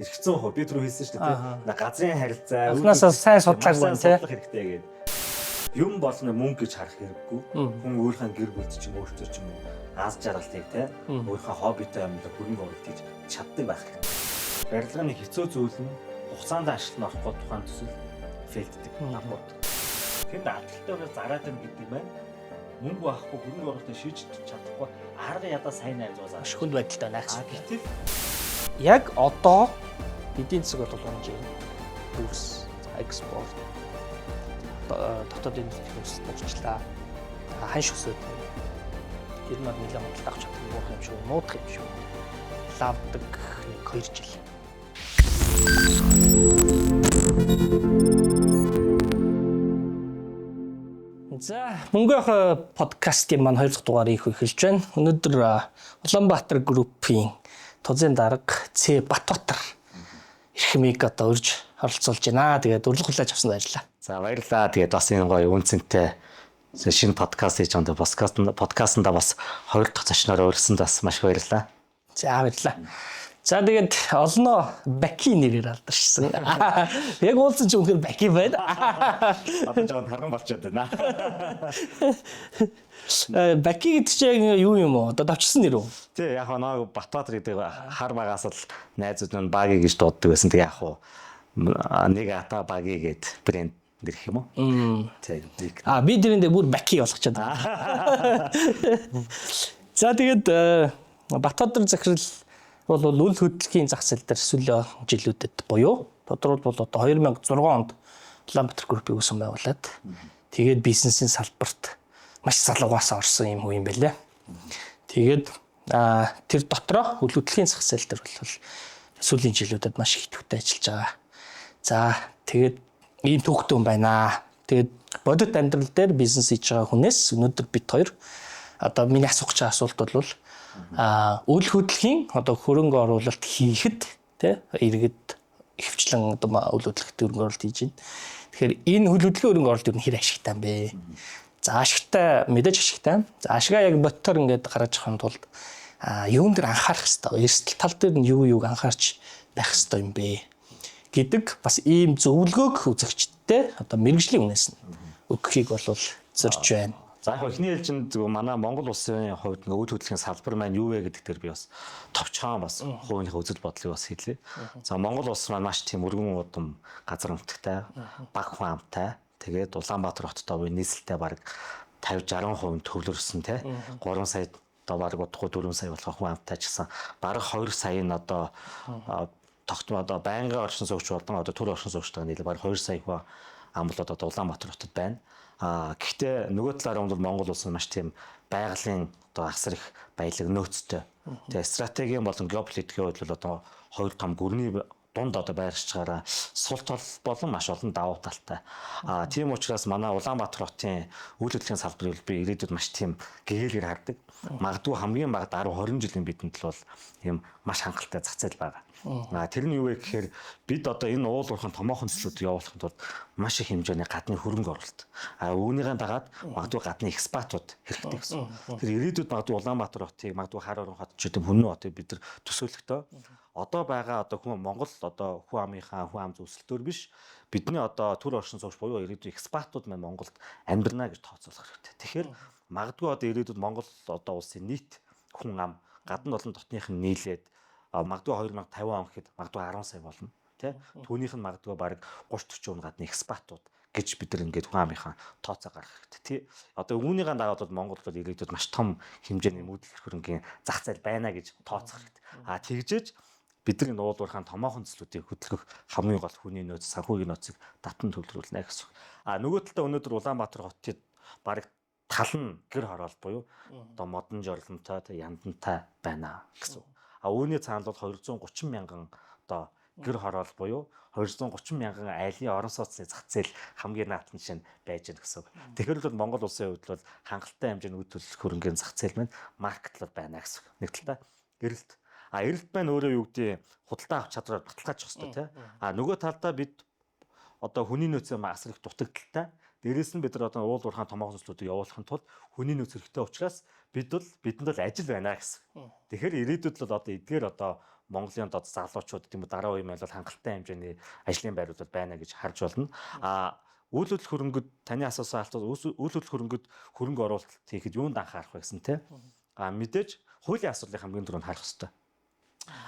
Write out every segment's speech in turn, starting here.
Эргэцэн хөө би түрүү хэлсэн шүү дээ тий. Газрын харилцаа Анхнаасаа сайн судлаагүй байна тий. Судлах хэрэгтэй гэдэг. Юм болно мөнгө гэж харах хэрэггүй. Хүн өөрийнхөө гэр бүлд ч юм өөртөө ч юм уу аз жаргалтыг тий. Өөрийнхөө хоббитой амьдрал хөрөнгө оруулалт хийж чаддаг байх хэрэгтэй. Барилгын хэцүү зүйл нь хугацаанд ажилд орохгүй тухайн төсөл фейлддэг, намууд. Тэнд аталтай өнөр зараад байна гэдэг маань мөнгө байхгүй хөрөнгө оруулалтыг шийдэж чадахгүй арга ядаа сайн найзуу заа. Маш хүнд байдалтай байна гэсэн. Гэтэл яг одоо эдийн засаг бол унж байна. Дүрс, экспорт, дотоодын нөхцөл буурчлаа. Ханш өсөөд байна. Тэр нь нэлээд худалдаа авах чадвар буурах юм шиг, нуудах юм шиг. Лавдаг 1-2 жил. За, мөнгө подкастын маань 2 дахь дугаарыг эхэлж байна. Өнөөдөр Улаанбаатар группийн тузын дарга Ц Батбатар эрхмийг одоо урьж оролцуулж байна. Тэгээд урилга хүлээж авсанд баярлалаа. За, баярлалаа. Тэгээд бас энэ гоё үнцэнтэй шинэ подкаст хийж байгаа подкастнда бас 2 дахь зочноор урьсан бас маш их баярлалаа. За, баярлалаа. За, тэгээд олноо Баки нэрээр алдаршсан. Яг уулзсан чи үнэхээр Баки байна. Одоо жоохон тарган болчиход байна. Баки гэдэг чинь яг юу юм уу? Одоо давчсан нэр үү? Тий, яг нөө Батбаатар гэдэг хар багаас л найзууд нь Баги гэж дууддаг байсан. Тэгээ яг хуу нэг ата Баги гэд брэнд нэрх юм уу? Тий. А би тэрэндээ бүр Баки болгочоод байгаа. За, тэгээд Батбаатар захирал бол үл хөдлөхийн зах зээл дээр сүүлийн жилүүдэд буюу тодорхойлбол одоо 2006 онд Улаанбаатар группийг үүсгэн байгуулад тэгээд бизнесийн салбарт маш залуугаас орсон юм хүн юм байлээ. Тэгээд тэр дотроо үл хөдлөхийн зах зээл дээр бол сүүлийн жилүүдэд маш их идэвхтэй ажиллаж байгаа. За, тэгээд ийм түүхтэй хүн байна. Тэгээд бодит амьдрал дээр бизнес хийж байгаа хүнээс өнөөдөр бид хоёр одоо миний асуух гэж асуулт бол үл хөдлөхийн одоо хөрөнгө оруулалт хийхэд тий иргэд ихэвчлэн одоо үл хөдлөхт хөрөнгө оруулалт хийж байна. Тэгэхээр энэ үл хөдлөхийн хөрөнгө оруулалт ер нь хэр ашигтай юм бэ? За, ашигтай, мэдээж ашигтай. За, ашигаа яг бодтоор ингээд гаргаж авахын тулд юун дээр анхаарах хэвээр, эрсдэл тал дээр нь юу юуг анхаарч байх хэвээр юм бэ гэдэг бас ийм зөвлөгөөг үзэгчдтэй одоо мэрэгжлийн үнээс нь өгөхийг бол зорж байна. За, яг эхний ээлжинд зөв манай Монгол улсын хувьд нэг үйл хөдлөхийн салбар маань юу вэ гэдэг дээр би бас товчхон бас хувийнхээ үзэл бодлыг бас хэлье. За, Монгол улс маань маш тийм өргөн удам газар нутагтай, баг хүн амтай. Тэгээд Улаанбаатар хоттой буюу нийслэлтэй бараг 50 60% төвлөрсөн те 3 сая одоо бараг удахгүй 4 сая болох хүн амтай ч гэсэн бараг 2 сая нь одоо тогтмол одоо байнгын оршин суугч болон одоо төр оршин суугчтайгаа нийлээ бараг 2 сая хүн ам бол одоо Улаанбаатар хотод байна. Гэхдээ нөгөө талаар бол Монгол улс нь маш тийм байгалийн одоо асар их баялаг нөөцтэй. Тэгээ стратегийн болон геополитикийн хувьд бол одоо хоёр том гүрний дунд одоо байршиж байгаараа сул тол болон маш олон давуу талтай. Тийм учраас манай Улаанбаатар хотын үйл хөдлөлийн салбарыг би ирээдүйд маш тийм гэгээлгээр хардаг. Магадгүй хамгийн бага 10 20 жилийн бидэнд л бол ийм маш хангалттай зах зээл байгаа. Тэр нь юу вэ гэхээр бид одоо энэ уул уурхайн томоохон төслүүд явуулахын тулд маш их хэмжээний гадны хөрөнгө оруулалт. Үүнийгээ дагаад магадгүй гадны экспатууд хэрэгтэй гэсэн. Тэр ирээдүйд магадгүй Улаанбаатар хотыг, магадгүй хар орон хот ч гэдэг Хүннү хотыг бид нар төсөөлөхдөө одоо байгаа одоо хүн Монгол одоо хүн амынхаа хүн ам зөвсөлтөөр биш бидний одоо төр оршин суугч буюу ирээдүйн экспатууд маань Монголд амьдрна гэж тооцоолох хэрэгтэй. Тэгэхээр магадгүй одоо ирээдүйд Монгол одоо улсын нийт хүн ам гадна болон дотных нь нийлээд магадгүй 2050 он гэхэд магадгүй 10 сая болно тий. Түүнийх нь магадгүй бараг 30 40% гадны экспатууд гэж бид нар ингээд хүн амынхаа тооцоо гаргах хэрэгтэй тий. Одоо үүнийгээ дагаад бол Монголд бол ирээдүйд маш том хэмжээний мөдлөх хөрөнгийн зах зээл байна гэж тооцох хэрэгтэй. Тэгжээж бидний уул уурхайн томоохон төслүүдийг хөдөлгөх хамгийн гол хүний нөөц, санхүүгийн нөөцийг татан төвлөрүүлнэ гэсэн үг. Нөгөө талдаа өнөөдөр Улаанбаатар хотын бараг тал нь гэр хороол буюу одоо модон жорлонтой, яндантай байна гэсэн үг. Үүний цаана бол 230 мянган одоо гэр хороол буюу 230 мянган айлын орон сууцны зах зээл хамгийн наатан жишээ нь байж байна гэсэн үг. Тэгэхээр бол Монгол улсын хувьд бол хангалттай хэмжээний үйл хөдлөх хөрөнгийн зах зээл маань маркетлол байна гэсэн үг. Нэг талдаа эрэлт. Эрэлт маань өөрөө юу гэдэг худалдаа авах чадвараар баталгаажих хэрэгтэй тий. Нөгөө талдаа бид одоо хүний нөөцөө асар их дутагдaltaй. Дээрээс нь бид нар одоо уул уурхайн томоохон төслүүдийг явуулахын тулд хүний нөөц хэрэгтэй учраас бидэнд бол ажил байна гэсэн. Тэгэхээр ирээдүйд бол одоо эдгээр одоо Монголын одоо залуучууд тийм үү дараа үеийн бол хангалттай хэмжээний ажлын байрууд бол байна гэж харж байна. А үйл хөдлөх хөрөнгөд таны асуусан асуулт үйл хөдлөх хөрөнгөд хөрөнгө оруулалт хийхэд юунд анхаарах вэ гэсэн те. А мэдээж хуулийн асуудлыг хамгийн түрүүнд харах хэрэгтэй.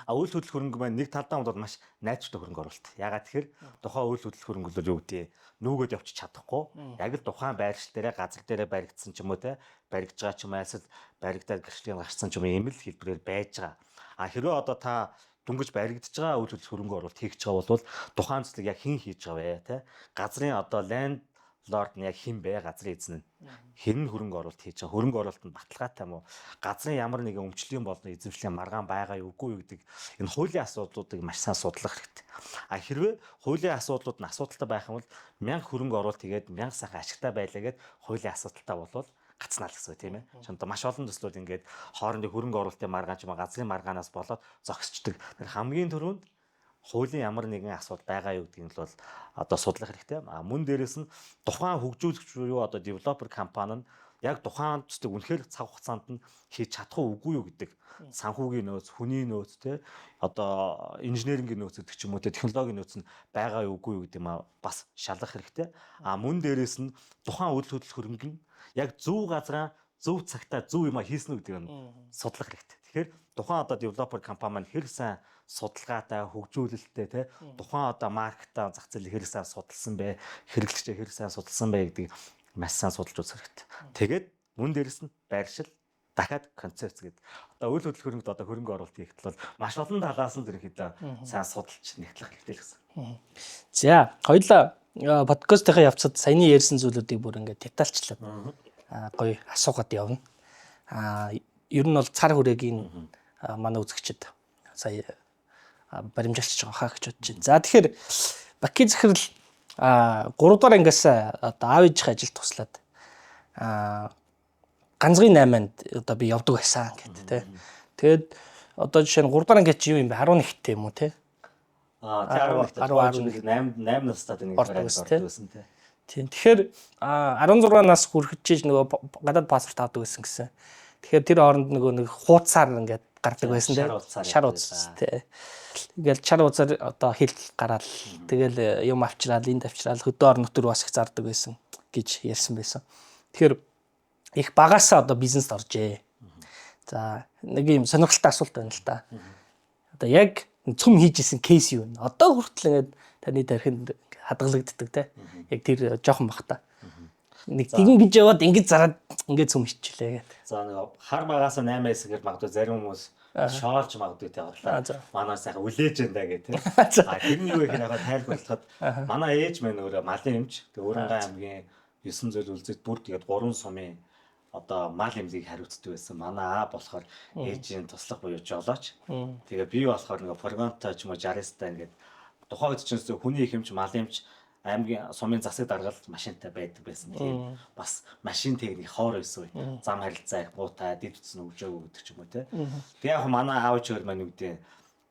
А үйл хөдлөх хөрөнгө маань нэг талдаа бол маш найдвартай хөрөнгө оруулалт. Ягаад тэгэхээр тухайн үйл хөдлөх хөрөнгө бол юу гэдэг нүүгээд явчих чадахгүй. Яг л тухайн байршил дээрээ газар дээрээ баригдсан ч юм уу те баригдж байгаа ч юм уу эсвэл баригдаад гэрчлийн гарсан ч юм уу ийм л хэлбэрээр байж байгаа. А хэрвээ одоо та дөнгөж баригдаж байгаа үйл хөдлөх хөрөнгө оруулалт хийх гэж байгаа бол тухайн зүйлийг яг хэн хийж байгаа вэ те газрын одоо landlord нь яг хэн бэ, газрын эзэн нь хэн нь хөрөнгө оруулалт хийж байгаа, хөрөнгө оруулалт нь баталгаатай юм уу, газрын ямар нэгэн өмчлийн болон эзэмшлийн маргаан байгаа юу үгүй юу гэдэг энэ хуулийн асуудлуудыг маш сайн судлах хэрэгтэй. А хэрвээ хуулийн асуудлууд нь асуудалтай байх юм бол 1000 хөрөнгө оруулалт хийгээд 1000 сайхан ашигтай байлаа гэд хуулийн асуудалтай болвол гацнаа л гэсэн үг тийм ээ. Чамд маш олон төслүүд ингээд хоорондын хөрөнгө оруулалтын маргаан ч юм уу газрын маргаанаас болоод зогсчдөг. Тэр хамгийн түрүүнд хуулийн ямар нэгэн асуудал байгаа юу гэдгийг нь бол одоо судлах хэрэгтэй. А мөн дээрэс нь тухайн хөгжүүлэгч буюу одоо developer компани нь яг тухайн төслийг үнэхээр цаг хугацаанд нь хийж чадах уу үгүй юу гэдэг санхүүгийн нөөц, хүний нөөц те одоо инженерингийн нөөц гэдэг ч юм уу те технологийн нөөц нь байгаа юу үгүй юу гэдэг юм а бас шалгах хэрэгтэй. А мөн дээрэс нь тухайн үйл хөдлөх хөрөнгө нь яг зөв газраа зөв цагтаа зөв юм а хийсэн үү гэдэг нь судлах хэрэгтэй. Тэгэхээр тухайн одоо developer компани маань хэр сайн судалгаатай, хөгжүүлэлттэй те тухайн одоо market аа зах зээлийг хэр сайн судалсан бэ, хэрэглэгчээ хэр сайн судалсан бэ гэдгийг маш сайн судалж үзэх хэрэгтэй. Тэгээд мөн дээрэс нь байршил, дахиад концепц гэдэг. Одоо үйл хөдлөх хөрөнгөд одоо хөрөнгө оруулалт хийхэд бол маш олон талаас нь ерөнхийдөө сайн судалж нэгтлэх хэрэгтэй л гэсэн. За, хоёлаа подкастынхаа явцад саяны ярьсан зүйлүүдийг бүр ингээд детальчлаад гоё асуугаад явна. Ер нь бол цар хүрээгийн манай үзэгчид сая баримжаалчж байгаа хаа гэж бодож байна. За, тэгэхээр Баки захирал 3 дугаар ангиас одоо аав ээжийнхээ ажилд туслаад ганцгийн 8-нд одоо би явдаг байсан гэдэг тий. Тэгээд одоо жишээ нь 3 дугаар анги чи юу юм бэ? 11-тэй юм уу тий? Аа, 11 11 8 8 настай нэг ордог байсан байсан, тий. Тийм. Тэгэхээр 16 нас хүрэхэд чиж нөгөө гадаад паспорт авдаг байсан гэсэн. Тэгэхээр тэр хооронд нөгөө нэг хууцаар ингээд гардаг байсан тий. Шар утсаар Шар явдаг утас байсан. тий. Ингээл шар утсаар одоо хэл гараал тэгэл юм авчраал энд авчраал хөдөө орон нутг руу бас их зардаг байсан гэж ярьсан байсан. Тэгэхээр их багасаа одоо бизнест оржээ. За, нэг юм сонирхолтой асуулт байна л да. Одоо яг цөм хийж исэн case юу вэ? Одоо хүртэл ингээд таны тархинд хадгалагддаг те. Яг тэр жоохон бах та. Нэг тэгин гэж яваад ингэж зараад ингэж цөм хийчихлээ гэдэг. За, нэг хар багаасаа 8 хэсгээр магадгүй зарим хүмүүс шоолж магадгүй те бодлоо. Манай сайхан үлээж энэ да гэх те. А тэр нь юу гэхээр яг тайлбарлахад манай ээж маань өөрөө малын эмч. Тэгээ Өөрөнгөө аймгийн 9 зөл үлзэд бүр тэгээд 3 сумын одоо мал эмнэлгийг хариуцдаг байсан. Манай аа болохоор ээжийн туслах буюу жолооч. Тэгээ би болохоор нэг фургонтой ч юм уу 60-тай ингээд тухайн үед чинь хүний их эмч, малын эмч аймгийн сумын засаг даргал машинтай байдаг байсан. Тийм бас машин техник хоор байсан үе. Зам харилцаа их муутай, дэд утас нь өгжөөгүй гэдэг ч юм уу те. Тэгээ яг манай аав чигээр маань үгдээ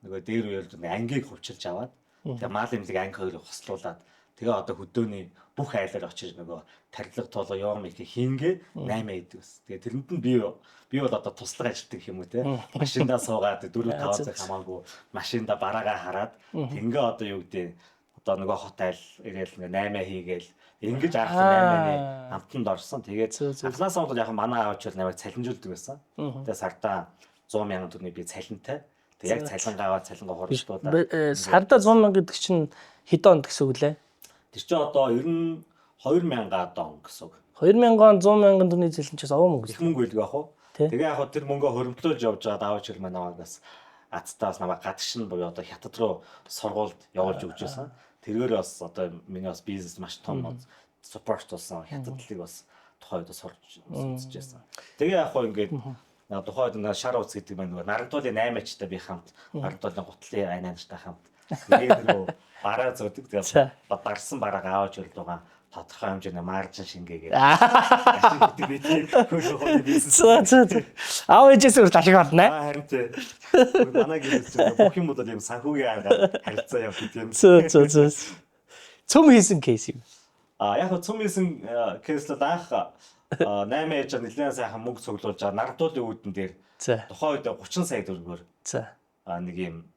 нөгөө дээр үеэр нэг ангийг хувчилж аваад тэгээ мал эмнэлэг анги хоёрыг хослуулад тэгээ одоо хөдөөний бүх айлаар очиж нөгөө тарилга тулга юм их хингээ 8 хийдэг бас. Тэгээ тэрэнд нь би бол одоо туслах ажилтдаг юм уу те. Машиндаа суугаад 4 5 цаг хамаагүй машинда бараагаа хараад ингээ одоо юу гэдэг одоо нөгөө хот айл ирээл ингээ 8 хийгээл ингэж анх 8-ны амтанд орсон. Тэгээд анхнаасаа бол яг манай аав ч бол намайг цалинжуулдаг байсан. Тэгээд сардаа 100 мянган төгрөгийг би цалинтай. Тэгээд яг цалингаа аваад цалингаа хурцлуулаад. Сардаа 100 мянга гэдэг чинь хэдэн онд гэсэн үг лээ? Тэр чинь одоо 92 мянган он гэсэн үг. 2000 он 100 мянган төгрөгийн цалин чинь овоо мөнгө. Их мөнгө байлгүй яах вэ? Тэгээ яг тэр мөнгөө хөрөмтлөж явж байгаа аав чир маань намайг бас азтаа бас намайг гадагш нь буюу одоо хятад руу сургуульд явуулж өгч байсан. Тэргээр бас одоо миний бас бизнес маш том support болсон. Хятадлыг бас тухайн үед сурч үзэж байсан. Тэгээ яг хоо ингээд тухайн үед нэг шар утас гэдэг маань нөгөө Нарантуулын 8 ачтай би хамт, Нарантуулын гутлын айн нартай хамт тэгээд нөгөө бараа зөөдөг. Тэгээд дарсан бараагаа аавч өрлөөгөө тодорхой хэмжээний margin шингээгээд. Ашиг би тийм хөрөх бизнес. За за за. Аав ээжээс үрд ашиг олно. Харин тий. Манай гэрээс чинь бүх юм бол юм санхүүгийн аргаар харилцаа явдаг юм. Зөө зөө зөө. Цөм хийсэн case юм. А яг цөм хийсэн case л анх 8 ээж нэлээд сайхан мөнгө цуглуулж байгаа Нарантуулын үүдэн дээр тухайн үед 30 сая төгрөгөөр нэг юм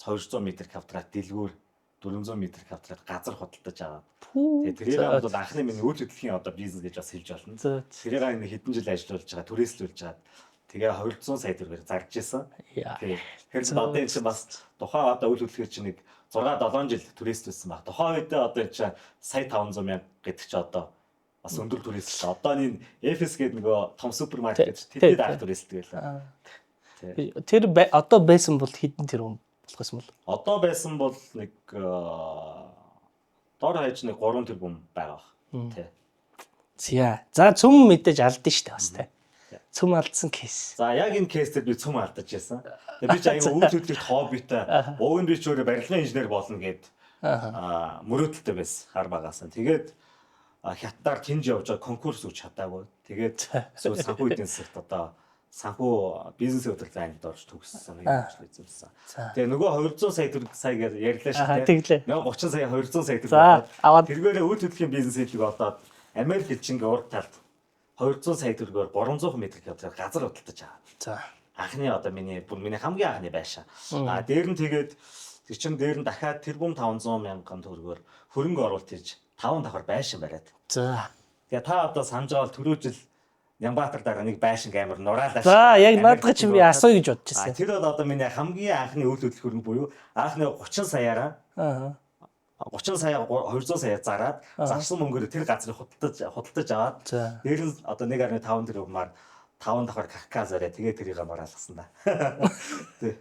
200 м квадрат дэлгүүр, 400 м квадрат газар худалдаж аваад. Тэгээ тэрийг бол анхны миний үйл хөдлөхийн одоо бизнес гэж бас хэлж болно. Тэрийг энэ хэдэн жил ажиллуулж байгаа, түрээслүүлж байгаа. Тэгээ 200 сая төгрөгөөр зарж исэн. Тэгэхээр одоо энэ чинь бас тухайн одоо үйл хөдлөхөөр чинь нэг 6 7 жил түрээслүүлсэн баг. Тухайн үедээ одоо энэ чинь сая 500 мянга гэдэг чинь одоо бас өндөр түрээслэлт. Одоо энэ FS гэдэг нөгөө том супермаркет тэдэд анх түрээсэлдэг байлаа. Тэр одоо байсан бол хэдэн тэрбум болох байсан бол? Одоо байсан бол нэг дор хаяж нэг 3 тэрбум байгаа бах. Тий. За. За, цөм мэдээж алдсан шүү дээ бас тий. Цөм алдсан case. За, яг энэ case дээр би цөм алдаж байсан. Тэгээ би ч аягүй үйл хөдлөлт хоббитой. Уг нь би ч өөрөө барилгын инженер болно гэд мөрөөдөлтэй байсан хар багаасан. Тэгээд хятадаар тэнж явж байгаа конкурс өгч чадаагүй. Тэгээд эсвэл санхүү эдийн засагт одоо санхүү бизнес хөтөлбөр ангид орж төгссөн нэг ажил эзэмсэн. Тэгээ нөгөө 200 сая төгрөг сая гэж ярьлаа шүү дээ. 30 сая 200 сая төгрөг. Аваад тэргээрээ үйл хөдлөлийн бизнес хийлэг болоод Америк элчингээ урд талд 200 сая төгрөгөөр 300 м квадрат газар худалдаж аваад. За. Анхны одоо миний бүр миний хамгийн анхны байшаа. А дээр нь тэгээд тэр чин дээр нь дахиад тэрбум 500 мянган төгрөгөөр хөрөнгө оруулалт хийж 5 давхар байшин бариад. За. Тэгээ та одоо санаж байгаа бол түрүү жил Нямбатар дараа нэг байшин амар нураалаа. За, яг наадах чинь би асууя гэж бодож байсан. Тэр бол одоо миний хамгийн анхны үйл хөдлөх хөрөнгө буюу анхны 30 саяараа 30 сая 200 сая зараад зарсан мөнгөөр тэр газрыг худалдаж аваад дээр нь одоо 1.5 тэрбумаар 5 давхар каркас арай тэгээ тэрийг нураалгасан да. Тий.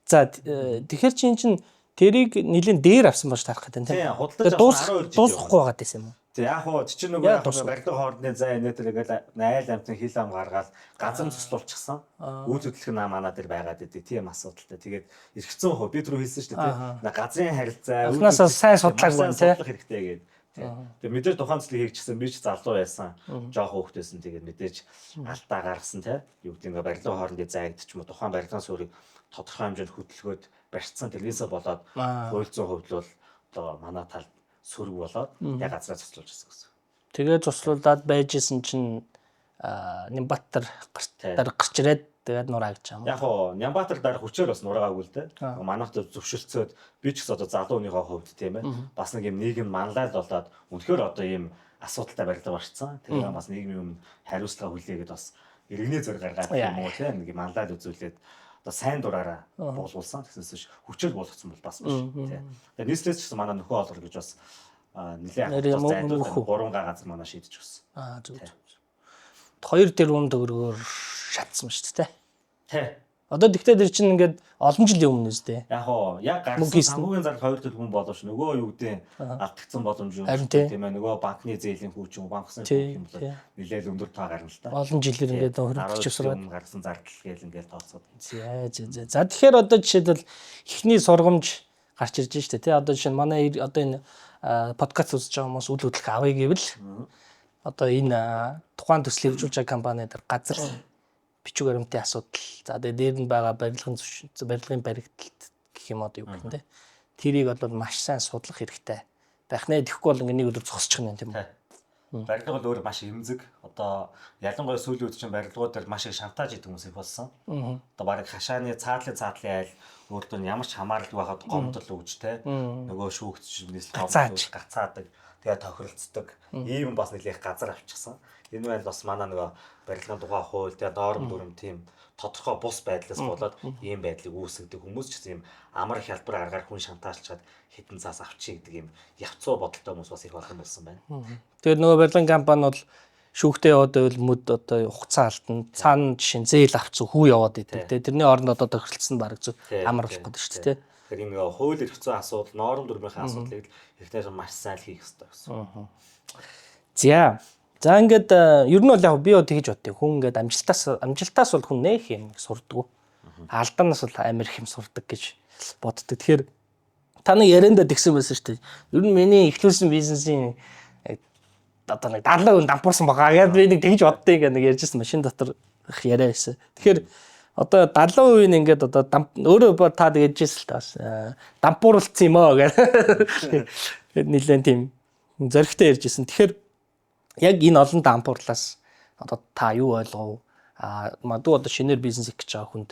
За, тэгэхээр чинь тэрийг нэлийн дээр авсан болж таарах гэдэг тийм. Худалдаж авсан 12 жил. Дуусахгүй байгаа гэсэн юм уу? Тэг яг хуу чинь нөгөө яг барилга хоорны зай энэ тэр ингээл айл амтан хил ам гаргаал газар цуслуулчихсан. Үйл хөдлөх нь манай дээр байгаад идэв. Тийм асуудалтай. Тэгээд эргэцэн хөө би түрүү хэлсэн шүү дээ. Тийм. Газрын харилцаа анхнаасаа сайн судлаагүй байна тийм. Судлах хэрэгтэй гэдэг. Тэгээ мэдээж тухайн зүйлийг хийчихсэн би ч залуу байсан. Жохон хүүхдээсэн. Тэгээд мэдээж алдаа гаргасан тийм. Юу гэдэг нь барилга хоорондын зайгд ч юм уу тухайн барилгын суурийг тодорхой хэмжээнд хөдөлгөөд барьцсан. Тэрнээсээ болоод хууль зүйн хувьд бол одоо манай талд сөрөг болоод яг газраа цуслуулж ирсэн гэсэн. Тэгээ цуслуулад байж исэн чинь Нямбатар гарч ирээд тэгээд нураагч юм. Яг хоо Нямбатар дараа хүчээр бас нураагаагүй л дээ. Манайхтай зөвшөлдсөөд би ч гэсэн одоо залуу хүнийхээ хувьд тийм ээ. Бас нэг юм нийгэм манлайл болоод үнэхээр одоо ийм асуудалтай барилга барьцсан. Тэгээ бас нийгмийн өмнө хариуцлага хүлээгээд бас иргэний зөр гаргаад юм уу тийм нэг манлайл үзүүлээд одоо сайн дураараа буулгуулсан. Тэгсээс биш хүчээр буулгацсан бол бас биш тийм. Тэгээ нийслэлээс ч гэсэн манай нөхөө олгор гэж бас нэлээд зайдуу 3 газар манай шийдэж өгсөн. Аа зөв зөв. 2 тэрбум төгрөгөөр шатсан ба шүү дээ. Тий. Одоо тэгтээ тэр чинь ингээд олон жилийн өмнө үстэй. Яг хоо яг гарсан санхүүгийн зардал 2 тэрбум боловч нөгөө юу гэдэг алдагдсан боломж юм тийм ээ нөгөө банкны зээлийн хүч юм банкны хүн юм бол нэлээд өндөр тоо гарна л та. Олон жилээр ингээд хөрөнгө сураад гарсан зардал гээл ингээд тооцоод. За за за. За тэгэхээр одоо жишээлбэл эхний сургамж гарч ирж штэ тий. Одоо жишээ нь манай одоо энэ подкаст үзэж байгаа хүмүүс үл хөдлөх авъя гэвэл одоо энэ тухайн төслийг хэрэгжүүлж байгаа компани дээр газар бичиг баримтын асуудал. За тэгээ дээр нь байгаа барилгын барилгын баригдалт гэх юм одоо юу гэх юм те. Тэрийг бол маш сайн судлах хэрэгтэй байх нэ. Тэгэхгүй бол ингээ нэг өдөр зогсчих нь тийм үү. Барилга бол өөр маш эмзэг. Одоо ялангуяа сүүлийн үед чинь барилгууд дээр маш их шантаж идэг хүмүүс их болсон. Одоо бараг хашааны цаатлын айл өөртөө нь ямар ч хамааралгүй байхад гомдол өгж те. Нөгөө шүүгч нийслэл гомдол гацаадаг. Тэгээ тохиролцдог. Ийм бас нэлээх газар авчихсан. Энэ байл бас манай нөгөө барилгын тухай хууль тэгээ норм дүрм тийм тодорхой бус байдлаас болоод ийм байдлыг үүсгэдэг хүмүүс ч гэсэн ийм амар хялбар аргаар хүн шантаалчаад хэдэн цаас авчий гэдэг ийм явцуу бодолтой хүмүүс бас их олон болсон байна. Тэгээд нөгөө барилгын компани бол шүүхтэй яваад байвал мөд одоо хугацаа алдна. Цаана жишээ нь зээл авцсан хүү яваад идэг. Тэгээ тэрний оронд одоо тохиролцсон бараг зү амар болох гэдэг шүү дээ. Тэгэхээр энэ нөгөө хууль эрх зүйн асуудал, норм дүрмийн асуудлыг эхнээс маш сайн л хийх ёстой гэсэн. За. За ингээд ер нь бол яг би бол тэгж боддیں۔ Хүн ингээд амжилтаас бол хүн нэх юм сурдаггүй. Алдаанаас бол амар их юм сурдаг гэж боддог. Тэгэхээр та нэг яриандаа тэгсэн байсан шүү дээ. Ер нь миний эхлүүлсэн бизнесийн одоо нэг 70% дампуурсан байгаа гэдээ би нэг тэгж боддیں۔ гэж нэг ярьжсэн машин дотор их яриа байсан. Тэгэхээр одоо 70% нь ингээд одоо өөрөө та тэгэж л та бас дампуурлцсан юм аа гэх. Нилээн тийм зоригтой ярьжсэн. Тэгэхээр яг энэ олон дампуурлаас одоо та юу ойлгов? Аа магадгүй одоо шинээр бизнес хийх гэж байгаа хүнд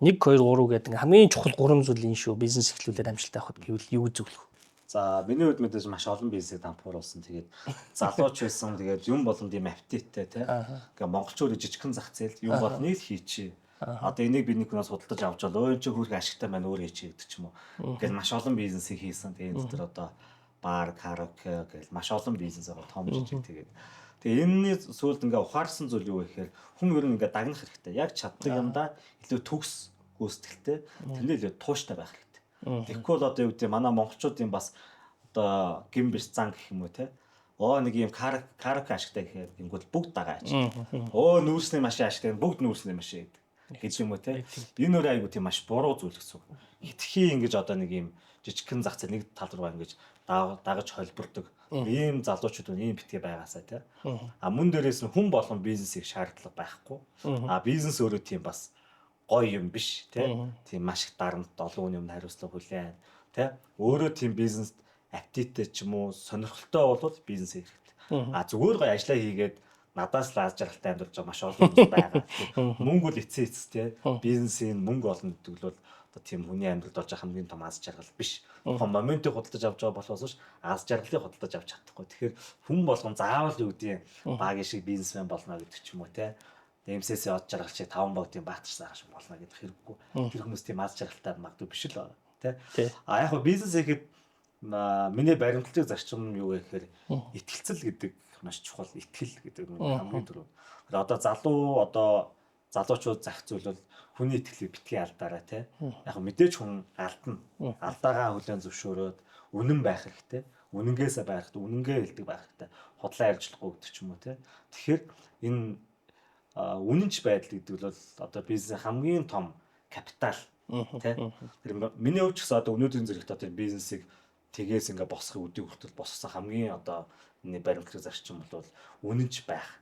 1 2 3 гэдэг хамгийн чухал гурван зүйл энэ шүү. Бизнес эхлүүлээд амжилттай авахд гэвэл юу зөвлөх вэ? За, миний хувьд мэдээж маш олон бизнесийг дампууруулсан. Тэгээд залууч байсан. Тэгээд юм боломд юм аппетиттэй те. Ингээ монголчууд жижигхэн зах зээл юм болныг л хийчихье. Одоо энийг би нэг хүнээс худалдаж авч бол өө энэ чи хөөрхөн ашигтай байна, өөр хийчихье гэдэг ч юм уу. Ингээд маш олон бизнесийг хийсэн. Тэгээд энэ дотор одоо бар, караоке гэл маш олон бизнес байгаа, том жижиг тэгээд. Тэгээ энэний сүүлд ингээ ухаарсан зүйл юу вэ гэхээр хүн ер нь ингээ дагнах хэрэгтэй. Яг чаддаг юмдаа илүү төгс гүйцэтгэлтэй, тэрнээ илүү тууштай байх хэрэгтэй. Тэгэхгүй бол одоо юу гэдэг, манай монголчуудын бас одоо гин биш зан гэх юм уу те. Оо, нэг юм караоке ашигтай гэхээр гингүүл бүгд дагаа ажиг. Оо, нүүрсний машин ашигтай, бүгд нүүрсний машин гэдэг гэж юм уу те. Энэ өөр айгуу тийм маш буруу зүйл гэсэн үг. Хитрхи ингэж одоо нэг юм жижигхэн зах зээл нэг тал руу ингэж дагаж холбордог. Ийм залуучууд ийм битгий байгаасаа те. А мөн дээрээс нь хүн болгон бизнесийг шаардлага байхгүй. А бизнес өөрөө тийм бас гоё юм биш те. Тийм маш их дарамт, олон хүний өмнө хариуцлага хүлээн те. Өөрөө тийм бизнест аппетиттэй ч юм уу сонирхолтой болвол бизнес хийх хэрэгтэй. А зүгээр гоё ажиллаа хийгээд надаас л аз жаргалтай амьдарч байгаа маш олон хүмүүс байгаа. Мөнгө бол эцсийн эцэс те. Бизнесийн мөнгө олно гэдэг л бол одоо тийм хүний амьдралд болж байгаа хамгийн том аз жаргал биш. Тухайн моментыг худалдаж авч байгаа болохоос ш аз жаргалыг худалдаж авч чадахгүй. Тэгэхээр хүн болгон заавал юу гэдэг багийн шиг бизнесмен болно гэдэг ч юм уу те. MCC од жаргал шиг таван богдын баатар сарах шиг болно гэдэг хэрэггүй. Тэр хүмүүс тийм аз жаргалтай магадгүй биш л байна те. А яг хөө бизнес хийхэд миний баримтлалын зарчим юу вэ гэхээр итгэлцэл гэдэг маш чухал. Итгэл гэдэг нь хамгийн түрүү. Одоо залуу одоо залуучууд зах зүйл бол хүний итгэлийг битгий алдаарай те. Яг мэдээж хүн алдна. Алдаагаа хүлээн зөвшөөрөөд үнэн байх хэрэгтэй. Үнэнгээсээ байх хэрэгтэй, үнэнгээ хэлдэг байх хэрэгтэй. Худлаа ярьж болохгүй гэдэг ч юм уу те. Тэгэхээр энэ үнэнч байдал гэдэг бол одоо бизнесийн хамгийн том капитал те. Тэр миний хувьд ч гэсэн одоо өнөөдрийн зэрэгт одоо бизнесийг тгээс ингээ босхыг өдийг хүртэл босгосон хамгийн одоо миний баримтлаг зарчим бол үнэнч байх.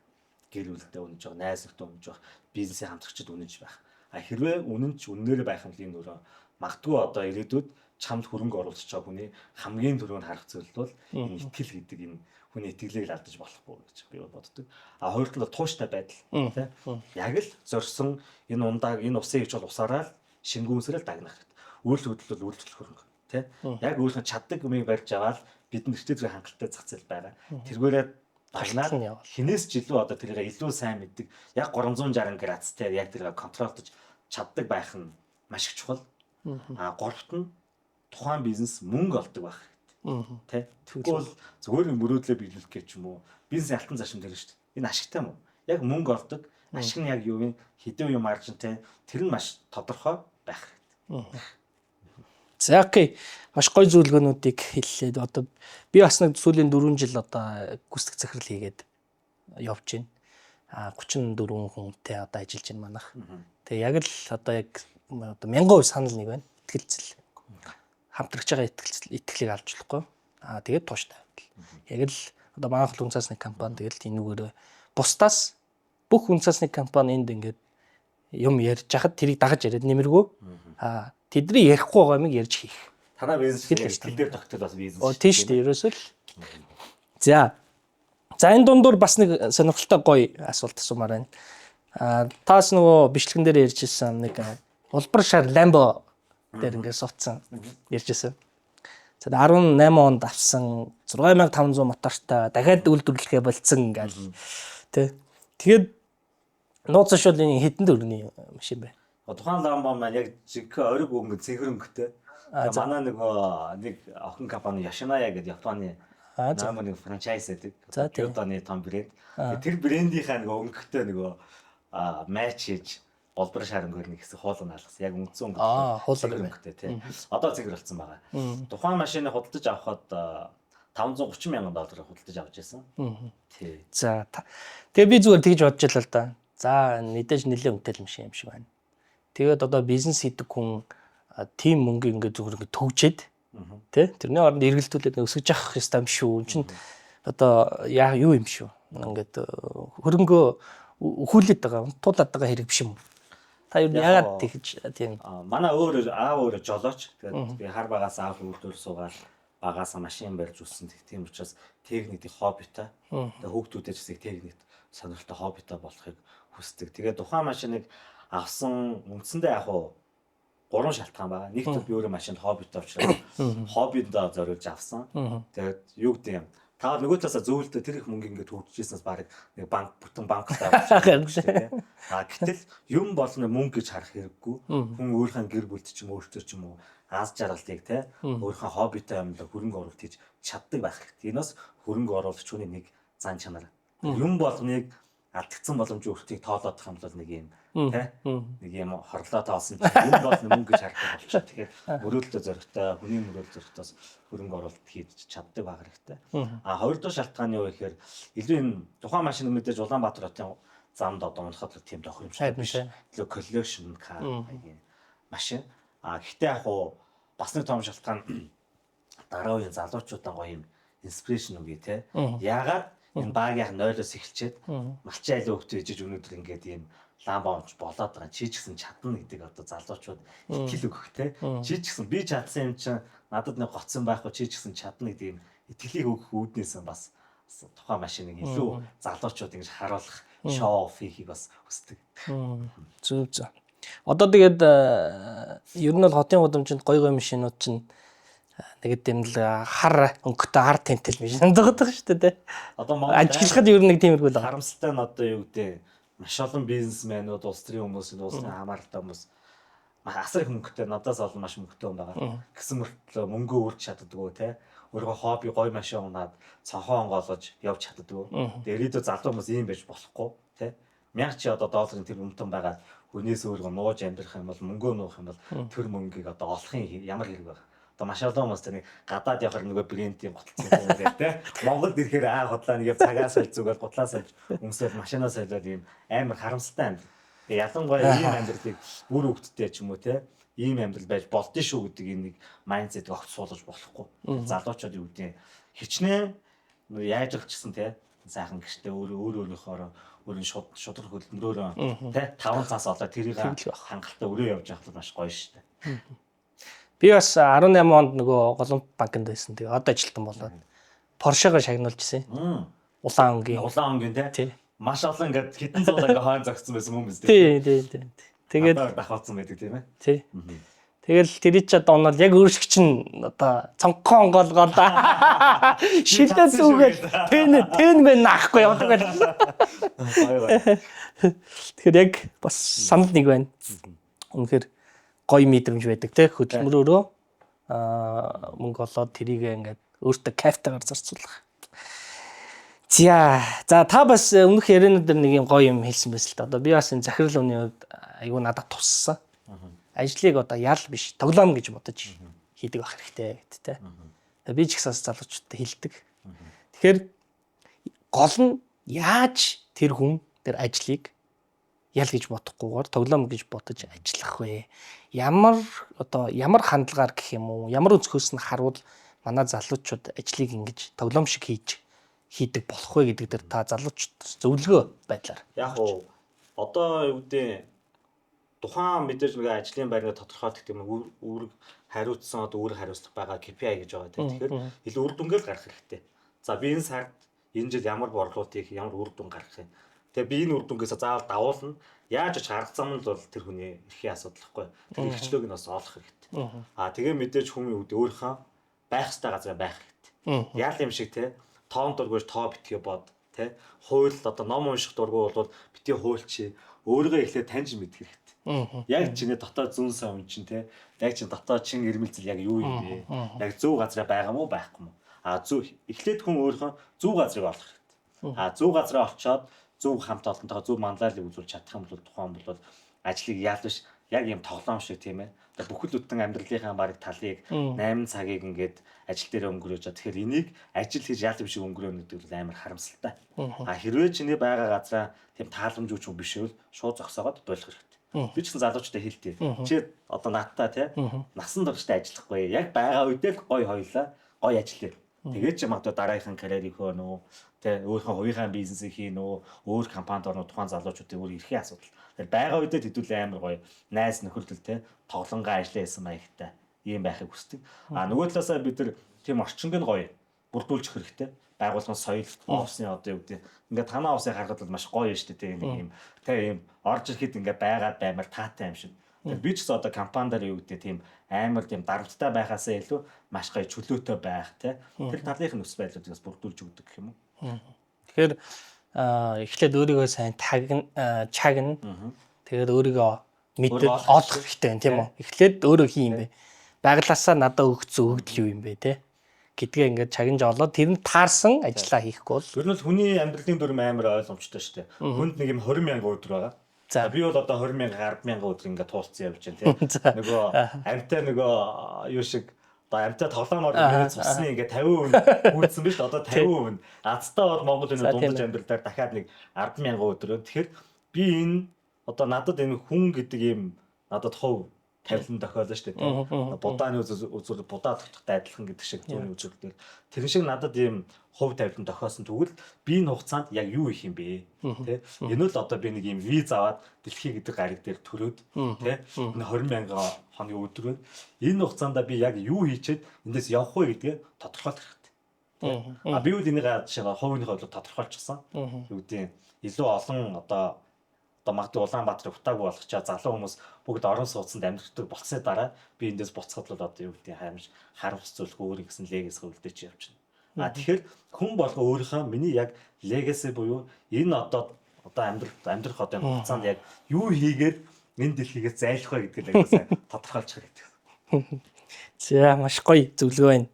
Гэр бүлдээ үнэнч байх, найз нөхдөд үнэнч байх, бизнесийн хамтрагчид үнэнч байх. А хэрвээ үнэнч үннээрээ байх юм бол энэ өөрөө магадгүй одоо ирээдүйд чамд хөрөнгө оруулж байгаа хүний хамгийн түрүүнд харах зүйл бол энэ итгэл гэдэг, энэ хүний итгэлийг л алдаж болохгүй гэж би боддог. А хоёр талд тууштай байдал тий. Яг л зорьсон энэ ундааг, энэ усын хийж бол усаараа л шингэн үнсрэл дагнах хэрэгтэй. Үйл хөдлөл бол үйлчлэх хөрөнгө тий. Яг өөрийнхөө чаддаг юмыг барьж аваад бид нэртэй зүг хангалттай зах зээл байгаа. Тэргээрээ дагнаад хинээс ч илүү одоо тэрийг илүү сайн мэддэг. Яг 360 градустай яг тэрийг контролдож чаддаг байх нь маш их чухал. А гуравт нь тухайн бизнес мөнгө олдог байх хэрэгтэй. Тэ? Тэгэхгүй бол зүгээр нэг мөрөөдлөө биелүүлэх гэж юм уу? Бизнесийн алтан зарчим тэр шүү дээ. Энэ ашигтай юм уу? Яг мөнгө олдог, ашиг нь яг юу юм? Хэдэн үе маржинтай, тэр нь маш тодорхой байх хэрэгтэй. За, окей. Маш гоё зөвлөгөөнүүдийг хэллээ. Одоо би бас нэг сүүлийн 4 жил одоо гүйцэтгэх захирал хийгээд явж байна. А 34 хүнтэй одоо ажиллаж байна манайх. Тэгээ яг л одоо яг одоо 1000% санал нэг байна. Итгэлцэл. Хамтрагч байгаа итгэлцэл, итгэлийг алж болохгүй. Аа, тэгээд тууштай байдал. Яг л одоо манайх л үнэ цаасны компани, тэгэл энүүгээр бусдаас бүх үнэ цаасны компани энд ингээд юм ярьж хахад тэрийг дагаж яриад нэмэргүй. Аа, тэдний ярихгүй байгаа юмыг ярьж хийх. Танаа бизнес итгэл дээр тогтол бас бизнес. Оо, тийм шүү дээ. Ерөөсөө л. За. За, энэ дундуур бас нэг сонирхолтой гоё асуулт асуумаар байна. Аа, таас нөгөө бичлэгэн дээр ярьж ирсэн нэг улбар шар Lambo дээр ингээд суудсан ярьж ирсэн. За, 18 онд авсан 6500 мотортой дахиад үйлдвэрлэхээ болцсон ингээл тий. Тэгээд нууц шул энэ хэдэн төгрөгийн машин бэ? Тухайн Lambo маань яг жинхэнэ ориг өнгө, цэнхэр өнгөтэй. Манай нөгөө нэг охин компани Yoshinoya гэдэг Японы нэг франчайз байдаг. Кёотоны том брэнд. Тэр брендийнхаа нөгөө өнгөтэй нөгөө матч хийж голбор шар өнгөөр нэг хэсэг хуулан алгасан. Яг үндсэн өнгө. Хуулан өнгөтэй тий. Одоо цэнхэр болсон байгаа. Тухайн машиныг худалдаж авахад 530 мянган доллараар худалдаж авч ирсэн. Тий. За, тэгээ би зүгээр тэгж бодож л да. За, мэдээж нэлээд үнэтэй машин юм шиг байна. Тэгээд одоо бизнес хийдэг хүн тийм мөнгө ингээд зүгээр ингээд төгжээд тий, тэрний оронд эргэлдүүлээд өсөж авах ёстой юм шүү. Энд чинь одоо яа юу юм шүү. Ингээд хөрөнгөө өхүүлээд байгаа, унтуулад байгаа хэрэг биш юм уу? Та юу яагаад тэгж тийм Манай өөр аав өөрөө жолооч. Тэгээд би хар багаас аав үйлдвэр суугаад багаасаа машин барьж үссэн. Тийм учраас техникийн хоббитой. Тэгээд хүүхдүүдээ ч гэсэн техникт сонирхолтой, хоббитой болохыг хүсдэг. Тэгээд тухайн машиныг авсан үндсэндээ яг уу Гурван шалтгаан байгаа. Нэг төр би өөрөө машинд хоббитой учраас хоббидоо зориулж авсан. Тэгээд юу гэдэг юм. Та нөгөө талаасаа зөвлөлтөө тэр их мөнгө ингээд хөгжижсэнээс баг нэг банк бүтэн банктай авчихсан шүү дээ. А гэтэл юм болно мөнгө гэж харах хэрэггүй. Хүн өөрийнхөө гэр бүлд ч юм өөртөө ч юм уу аз жаргалыг те өөрийнхөө хоббитой юмлаа хөрөнгө оруулалт хийж чаддаг байх хэрэгтэй. Энэ бас хөрөнгө оруулагч хүний нэг зан чанар. Юм болгоныг алдагдсан боломжийн өртгийг тоолоодох юм бол нэг юм те нэг юм хорлоо тоолсон чинь юм бол мөнгө гэж хардаг болчих. Тэгэхээр мөрөөдөлтөө зоригтой, хүний мөрөөдөл зоригтоос хөрөнгө оруулалт хийж чаддаг байх хэрэгтэй. А хоёр дахь шалтгаан юу гэхээр илүү энэ тухайн машин мэдээж Улаанбаатар хотын замд одоо унахад тийм тохиромжтой биш. Илүү collection car маягийн машин. А гэхдээ яг уу бас нэг том шалтгаан дараа үеийн залуучуудаа гоё юм inspiration өгье те. Яагаад энэ багийнх 0-оос эхэлчихэд малчин айлын хөвгтөө ижиж өнөөдөр ингээд ийм ламба онч болоод байгаа. Чи ч гэсэн чадна гэдэг одоо залуучууд итгэл өгөх те. Чи ч гэсэн би чадсан юм чинь надад нэг гоцсон байхгүй чи ч гэсэн чадна гэдэг ийм итгэлийг өгөх үүднээс бас тухайн машиныг илүү залуучууд ингэж харуулах show off хийхийг бас хүсдэг. Зөв зөв. Одоо тэгээд ер нь бол хотын гудамжинд гой гой машинууд чинь нэг юм л хар өнгөтэй хар тэнтэл машин байгаа шүү дээ. Одоо Монгол ажиглахад ер нь нэг тиймэрхүү л байгаа. Харамсалтай нь одоо юу гэдэг маш олон бизнесмэнүүд, улс төрийн хүмүүс, улсын хамааралтай хүмүүс асар их мөнгөтэй, надаас олон маш мөнгөтэй хүн байгаа. Гэсэн мөртлөө мөнгөө үрж чаддаггүй те. Өөрийнхөө хобби гой машин унаад цонхоо онгоолгож явж чаддаггүй. Тэгээ ирээдүйд залуу хүмүүс ийм байж болохгүй те. 1000 чи одоо долларын тэр өмтөн байгаа хүнээс өөрийгөө нууж амьдрах юм бол мөнгөө нуух юм бол тэр мөнгийг одоо олохын ямар хэрэг байх. Одоо маш олон хүмүүс нэг гадаад явахаар нөгөө брендийн гуталцсан юм дээр те. Монголд ирэхээр аа худлаа нэг цагаа сольж зүгээл гутлаа сольж өмсөөл машинаа солиод ийм амар харамсалтай амьдрал. Тэгээ ялангуяа ийм амьдралыг үр хөвгттэй ч юм уу те ийм амьдрал байж болдсон шүү гэдэг энэ нэг майндсетийг огт суулгаж болохгүй. Залуучууд юу гэдэг хичнээн яаж ч гэсэн те сайхан гэртээ өөр өөр өөрийнхөө өөрийн шудраг хөдөлмөрөөрөө те 5 цаас олоод тэрийг хангалттай өрөө явж явах бол маш гоё шүү дээ. Би бас 18 онд нөгөө Голомт банкнд байсан. Тэгээ одоо ажилтан болоод Porsche-го шагнуулж ирсэн. Улаан өнгийн. Улаан өнгийн те. Маш олон ингээд хэдэн зуул ингээд хойно зогссон байсан хүмүүс үү? Тий, тий, тий. Тэгээд давхаалцсан байдаг тийм ээ. Тий. Тэгэл тэр чи одоо онол яг өөрсгч чинь одоо цонхоо онгоолгоод шилдэ зүгээл тэн тэн мэн наахгүй явдаг байл. Тэгэхээр яг бас санал нэг байна. Үнэхээр гоё мэдрэмж байдаг те хөдөлмөрөөрөө мөнгө олоод тэрийг ингээд өөртөө кайфтайгаар зарцуулах. За та бас өмнөх ярианууд дээр нэг юм гоё юм хэлсэн байсан л та. Одоо би бас энэ захирал үнийн хувьд айгүй надад туссан. Ажлыг одоо ял биш тоглоом гэж бодож хийдэг байх хэрэгтэй гэт те. Би ч гэсэн бас залуучуудад хэлдэг. Тэгэхээр гол нь яаж тэр хүн тэр ажлыг ял гэж бодохгүйгээр тоглоом гэж бодож ажиллах вэ? Ямар одоо ямар хандлагаар гэх юм уу? Ямар өнцгөөс нь харуул манай залуучууд ажлыг ингэж тоглоом шиг хийдэг болох вэ гэдэг дээр та залуучууд зөвлөгөө байдлаар. Яг уу одоо юу гэдэг тухайн мэдээж нэг ажлын байрны тодорхойлох гэдэг юм үүрэг хариуцсан одоо үүрэг хариуцлага байгаа KPI гэж байгаа тийм. Тэгэхээр илүү үр дүнгээл гаргах хэрэгтэй. За би энэ сард энэ жил ямар борлуулалт хийх, ямар үр дүн гаргах юм. Тэгээ би энэ үр дүнгээсээ заавал давуулна. Яаж оч арга зам нь бол тэр хүний эрхийн асуудал байхгүй. Тэр эрхчлөөг нь бас олох хэрэгтэй. Аа тэгээ мэдээж хүн юу гэдэг өөрийнхөө байх ёстой газар байх хэрэгтэй. Яал юм шиг те тоон дургүйж тоо битгий бод те хууль одоо ном унших дургүй бол битгий хуульчи өөрийгөө эхлээд таньж мэдэх хэрэгтэй. Яг чиний дотоод зүүн сан хүн чинь те яг чин дотоод чин ирмэлзэл яг юу юм бэ? Яг зөв газараа байгаа мó байхгүй мó? А зөв эхлээд хүн өөрийнхөө зөв газрыг олох хэрэгтэй. А зөв газраа олчоод зөв хамт олонтойгоо зөв манлайлалыг үзүүлж чадах юм бол тухайн бол ажлыг яал биш яг юм тоглоом шиг тийм ээ. Одоо бүхэл бүтэн амьдралынхаа бараг талыг 8 цагийг ингээд ажил дээр өнгөрөөж байгаа. Тэгэхээр энийг ажил хийж яал юм шиг өнгөрөөнө гэдэг бол амар харамсалтай. А хэрвээ чиний байгаа газраа тийм тааламжгүй ч юм биш байвал шууд зогсоогоод болох хэрэгтэй. Би ч гэсэн залуучуудад хэлдэг. Чи одоо надтай тий насан туршдаа ажиллахгүй. Яг байгаа үедээ л гоё хоёлаа гоё ажиллая. Тэгээд чи магадгүй дараагийнхын карьерийг хөөнө үү, тэ өөрийнхөө хувийнхаа бизнесийг хийн үү, өөр компанид орно тухайн залуучуудын өөр эрхийн асуудал. Тэгэхээр байгаа үедээ хэдүүлээ амар гоё найз нөхөрлөл тэ тоглонгаа ажиллаа хийсэн маягтай ийм байхыг хүсдэг. А нөгөө талаасаа бид нар тийм орчинг нь гоё бүрдүүлчих хэрэгтэй. Байгууллагын соёл, офисын одоо юу гэдэг ингээд танаа офисыг харахад бол маш гоё шүү дээ нэг юм тэ ийм орж ирэхэд ингээд байгаад баймар таатай юм шиг. Тэгэхээр би ч гэсэн одоо компани дээр юу гэдэг тийм амар тийм дарамттай байхаасаа илүү маш гоё чөлөөтэй байх те. Тэр талынх нь нөхцөл байдлуудыг бас бүрдүүлж өгдөг гэх юм уу. Тэгэхээр эхлээд өөрийгөө сайн чагна. Тэгээд өөрийгөө мэдээд олох хэрэгтэй байна, тийм үү? Эхлээд өөрөө хин юм бэ? Байглаасаа надад өгсөн өгдөл юу юм бэ, те? Гэдгээ ингээд чагнаж олоод тэр нь таарсан ажлаа хийхгүй бол Ер нь бол хүний амьдралын дүрм амар ойлгомжтой шүү дээ. Хүнд нэг юм 20 мянган өдөр байгаа. За. Би бол одоо 20 мянга 10 мянган өдөр ингээд туулцсан явж байна тийм. Нөгөө амьтаа нөгөө юу шиг одоо амьтаа тоглоомоор ингээд цусны ингээд 50% гүйцсэн биш одоо 50%. Азтаа бол Монгол энэ дундаж амьдрал дээр дахиад нэг 10 мянган өдөр. Тэгэхээр би энэ одоо надад энэ хүн гэдэг ийм надад хувь тавилан тохиолоо шүү дээ. Будааны үзүүр будаа тогтохтой адилхан гэдэг шиг зүүнний үзүүр дээр. Тэр шиг надад ийм хувь тавилан тохиосон, тэгвэл би энэ хугацаанд яг юу хийх юм бэ? Тэ? Энэ л одоо би нэг ийм виз аваад дэлхий гэдэг гариг дээр төрөөд, тэ? Энэ 20 мянган хоногийн өдөр байна. Энэ хугацаанд би яг юу хийчихэд эндээс явах вэ гэдгээ тодорхойлох хэрэгтэй. А би үл энийг жишээ нь хувийнхээ хувьд тодорхойлчихсан. Юу гэдэг илүү олон одоо магадгүй Улаанбаатарыг утаагүй болгочоо залуу хүмүүс бүгд орон сууцнд амьдардаг болцсны дараа би эндээс буцахад бол одоо юу гэдэг харамж харамс зүйлгүй өөр гэсэн legacy үлдээч явчихна. А тэгэхээр хүн болго өөрийнхөө миний яг legacy буюу энэ одоо амьдрах одоо энэ хугацаанд яг юу хийгээд энэ дэлхийгээс зайлах вэ гэдгийг аягүй сайн тодорхойлчих хэрэгтэй. За, маш гоё зөвлөгөө байна.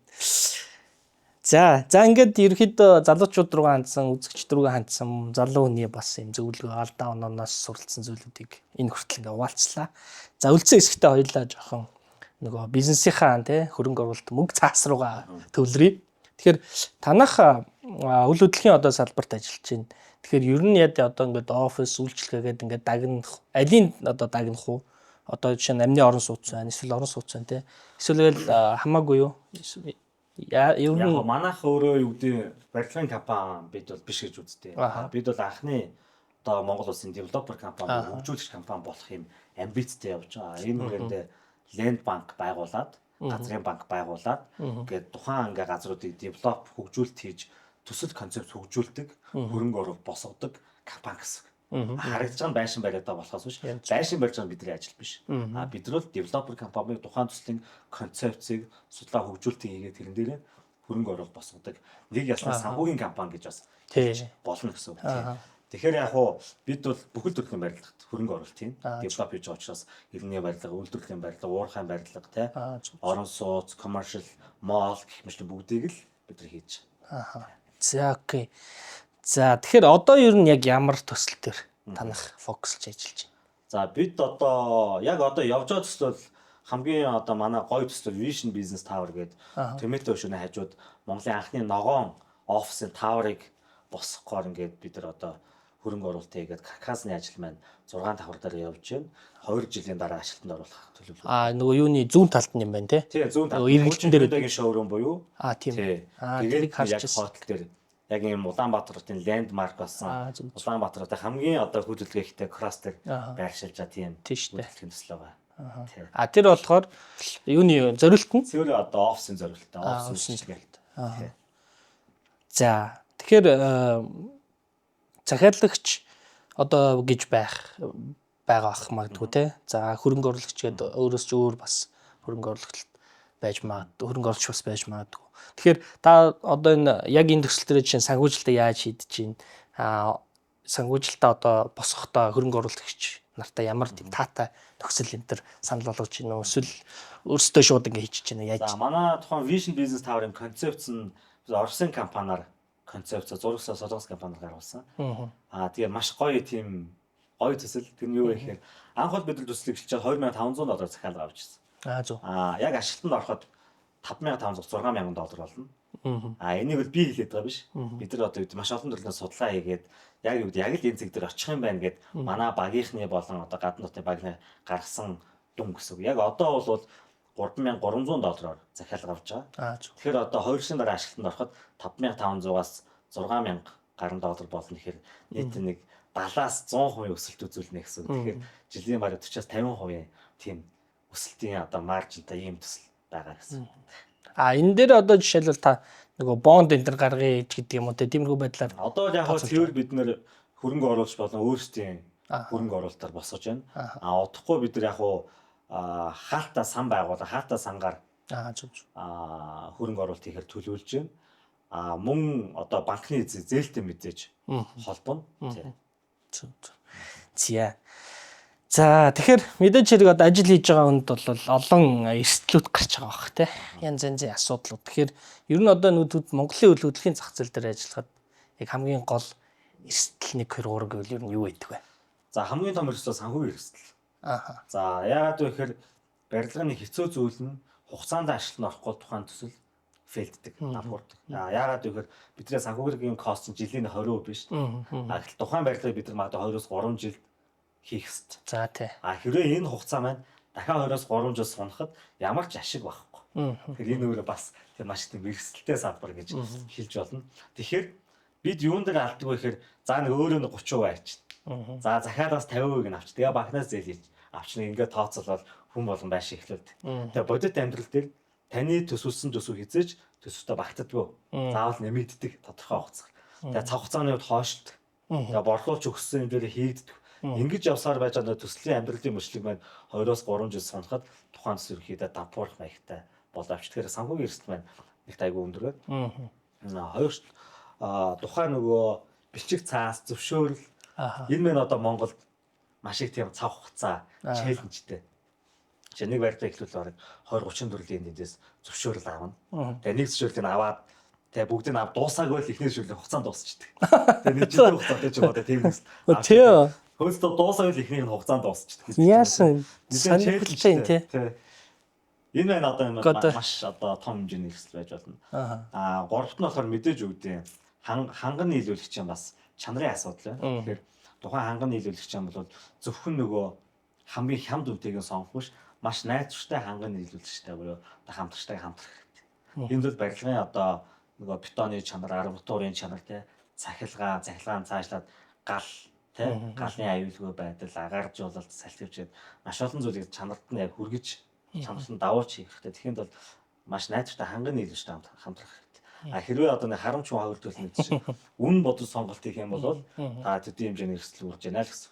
За, ингээд ерөөхдөө залуучууд руугаа хандсан, үзэгчд рүүгээ хандсан залуу хүний бас юм зөвлөгөө, алдаа ононоос суралцсан зүйлүүдийг энэ хүртэл ингээд хуваалцлаа. За, үлдсэн хэсэгтээ хоёулаа жоохон нөгөө бизнесийнхаа тий хөрөнгө оруулалт, мөнгө цаас руугаа төвлөрье. Тэгэхээр танах үл хөдлөхийн одоо салбарт ажиллаж байна. Тэгэхээр ер нь яд одоо ингээд офис үйлчилгээгээд ингээд дагнах, алийн одоо дагнах уу? Одоо жишээ нь амны орон сууц байна, эсвэл орон сууц байна тий. Эсвэл хамаагүй юу? Яа, ер нь Яг манайх өөрөө юу гэдэг барилгын компани бид бол биш гэж үздэг. Бид бол анхны одоо Монгол улсын developer компани, хөгжүүлэгч компани болох юм амбицтай явж байгаа. Энэ хүрээндээ Land Bank байгуулад, газрын банк байгуулад ингээд тухайн ингээ газруудыг develop, хөгжүүлэлт хийж, төсөл концепт хөгжүүлдэг, хөрөнгө оруулалт босгодог компани гэсэн. Харагдаж байгаа нь байшин бариад байгаа болохоос биш. Байшин барьж байгаа нь бидний ажил биш. А бид нар бол developer компани, тухайн төслийн концепцийг судалгаа хөгжүүлэлтийг хийгээд тэрэн дээр хөрөнгө оруулалт босгодог. Нэг ялсан санхүүгийн компани гэж бас болно гэсэн үг тийм. Тэгэхээр яг хуу бид бол бүхэл төрлийн барилгад хөрөнгө оруулалт хийн. Develop хийж байгаа учраас иргэний барилга, үйлдвэрлэлийн барилга, уурхайн барилга тий. Орон сууц, commercial, mall гэх мэт бүгдийг л бид нар хийж байгаа. За, okay. За, тэгэхээр одоо ер нь яг ямар төсөл төр танах focus лж ажиллаж байна? За, бид одоо яг одоо явж байгаа төсөл бол хамгийн одоо манай гоё төсөл Vision Business Tower гэдэг Tomato өшөөний хажууд Монголын анхны ногоон офисын tower ыг босгохоор ингээд бид нар одоо хөрөнгө оруулалт хийгээд каркасны ажил маань 6 давхар дээр явж байна. 2 жилийн дараа ажилтнанд оруулах төлөвлөгөө. Аа, нөгөө юуны зүүн талд нь юм байна те? Тий, зүүн талд. Эргэлтэн дээр Эргэлтэн showroom буюу. Аа, тийм. Аа, тэрийг харж байсан. Хотел дээр яг ийм Улаанбаатар хотын landmark болсон. Улаанбаатар хотын хамгийн одоо хөдөлгөөн ихтэй cross дээр байршилж байгаа тийм хөдөлгөөний төсөл байгаа. А тэр болохоор юуны зориулт нь? Цэвэр одоо офисын зориулттай, офис үйлчилгээ. Аа. За, тэгэхээр захиалагч одоо гэж байх байгаа ах магадгүй те. За, хөрөнгө оруулагч гэдэг өөрөөс ч өөр бас хөрөнгө оруулалт байж магадгүй, хөрөнгө оруулагч бас байж магадгүй. Тэгэхээр та одоо энэ яг энэ төсөл дээр жишээ нь санхүүжилтээ яаж шийдэж чинь, санхүүжилтээ одоо босгохдоо хөрөнгө оруулагч нартай ямар тийм таатай нөхцөл энэ төр санал болгож байна уу? Эсвэл өөрсдөө шууд ингэ хийчих чинь яаж? За, манай тухайн Vision Business Tower-ын концепц нь Оросын компаниар концепц зурагсаа Солонгос компаниар гаргуулсан. Аа, тэгээ маш гоё тийм гоё төсөл. Тэр нь юу вэ гэхээр анх бол бид нар төслийг эхэлж 2500 доллар захиалга авч ирсэн. Аа, зөв. Аа, яг ашиглалтанд ороход 5500 6000 доллар болно. Аа, энийг бол би хэлээд байгаа биш. Бид нар одоо маш олон төрлийн судалгаа хийгээд яг юу гэдэг яг л энэ цэг дээр очих юм байна гэд манай багийнхны болон одоо гадна дотны багны гаргасан дүн гэсэн үг. Яг одоо бол 3300 доллараар захиалга авч байгаа. Тэгэхээр одоо 2 жилийн дараа ашиглалтанд ороход 5500-аас 6000 гаруй доллар болно гэхээр нийт нэг 70-аас 100% өсөлт үзүүлнэ гэсэн үг. Тэгэхээр жилийн бараг 40-аас 50% тийм өсөлтийн одоо margin тай ийм төсөл байгаа гэсэн. А энэ дээр одоо жишээлбэл та нөгөө бонд энэ төр гаргая гэдэг юм уу те, тиймэрхүү байдлаар Одоо л яг хөө цэвэр бид нэр хөрөнгө оруулагч болон өөрсдийн Хөрөнгө оруулалтаар босгож байна. А удахгүй бид нар яг уу хаалтаа сан байгуулаа, хаалтаа сангаар Аа, зөв. Хөрөнгө оруулалт хийхээр төлөвлөж байна. А мөн одоо банкны зээлтэй мэдээж холбоно. Тий. Зөв. Зя. За, тэгэхээр мэдээж хэрэг одоо ажил хийж байгаа хүнд бол олон эрсдлүүд гарч байгаа бах тий. Янз янзын асуудлууд. Тэгэхээр ер нь одоо нүдүүд Монголын үйл хөдлөлийн зах зээл дээр ажиллахад яг хамгийн гол эрсдэл 1 2 3 гэвэл ер нь юу байдаг вэ? За, хамгийн том эрсдэл санхүүгийн эрсдэл. За, яагаад вэ гэхээр барилгын хэцүү зүйл нь хугацаанд ажилд нь орохгүй тухайн төсөл fail ддэг, дампуурдаг. А яагаад вэ гэхээр бидний санхүүгийн cost нь жилийн 20% биш. А гэтэл тухайн барилгыг бид нар магадгүй 2-3 жилд хийх ёстой. За, тий. А хэрвээ энэ хугацаа маань дахиад 2-3 жил сунахад ямар ч ашиг байхгүй. Тэгэхээр энэ өөрөө бас тийм маш тийм эрсдэлтэй салбар гэж хэлж болно. Тэгэхээр бид юун дээр алддаг вэ гэхээр за, нэг өөрөө нэг 30% авчна. За, захиалаас 50% нь авч. Тэгээ банкнаас зээл хийж авчна. Ингээд тооцоолол хүн болгон байшин эхлүүлдэг. Тэгээ бодит амьдрал дээр таны төсөөлсөн төсөв хэзээ ч төсөвтөө багтдаггүй. Заавал нэмэгддэг тодорхой хугацаар. Тэгээ цаг хугацааны хувьд хойшилдог. Тэгээ борлуулж өгсөн юм дээр хийгддэг. Ингэж явсаар байж байгаа төслийн амьдралын мөчлөг маань 2-3 жил сунахад тухайн төсөв ерөнхийдөө дампуурах маягтай болоо авч. Тэгэхээр санхүүгийн эрсдэл маань нэг айгүй өндөр байна. Хоёр тухайн нөгөө бичиг цаас зөвшөөрөл энэ мэн одоо Монголд маш их тийм цаг хугацаа challenge тэй. Жишээ, нэг барилга эхлүүл бараг 20 30 төрлийн эндээс зөвшөөрөл авна. Тэгээ нэг зөвшөөрлийг аваад, тэгээ бүгдийг ав дуусаагүй л эхний зөвшөөрлийн хугацаанд дуусчихдээ. Тэгээ нэг жилийн хугацаатай ч юм уу, тийм юм. Тий. Хөөстөө дуусаагүй л эхнийх нь хугацаанд дуусчихдээ. Яасан сонирхолтой юм, тий. Энэ байна одоо энэ маш одоо том хэмжээний эрсдэл байж болно. Аа, гуравт нь болохоор мэдээж үгдээ ханган нийлүүлэгч юм бас чанарын асуудал байна. Тэгэхээр тухайн ханган нийлүүлэгч юм бол зөвхөн нөгөө хамгийн хямд үнэтэйг нь сонгох биш, маш найдвартай ханган нийлүүлэгчтэй буюу одоо хамтрагчтай хамтрах хэрэгтэй. Энэ бол барилгын одоо нөгөө бетоны чанар, арматурын чанар, те, цахилгаан, цахилгаан цаашлаад гал, те, галын аюулгүй байдал, агааржуулалт, салхивчээд маш олон зүйлийг чанарт нь яг хүргэж, чанарт нь давуулж хийх хэрэгтэй. Тэгэхэд бол маш найдвартай ханган нийлүүлэгчтэй хамтрах хэрэгтэй. А хэрвээ одоо нэг харамч хүн хоёр төлнө гэдэг шиг үн бодол сонголт хийх юм бол та төдий хэмжээний эрсдэл үүрж байна л гэсэн.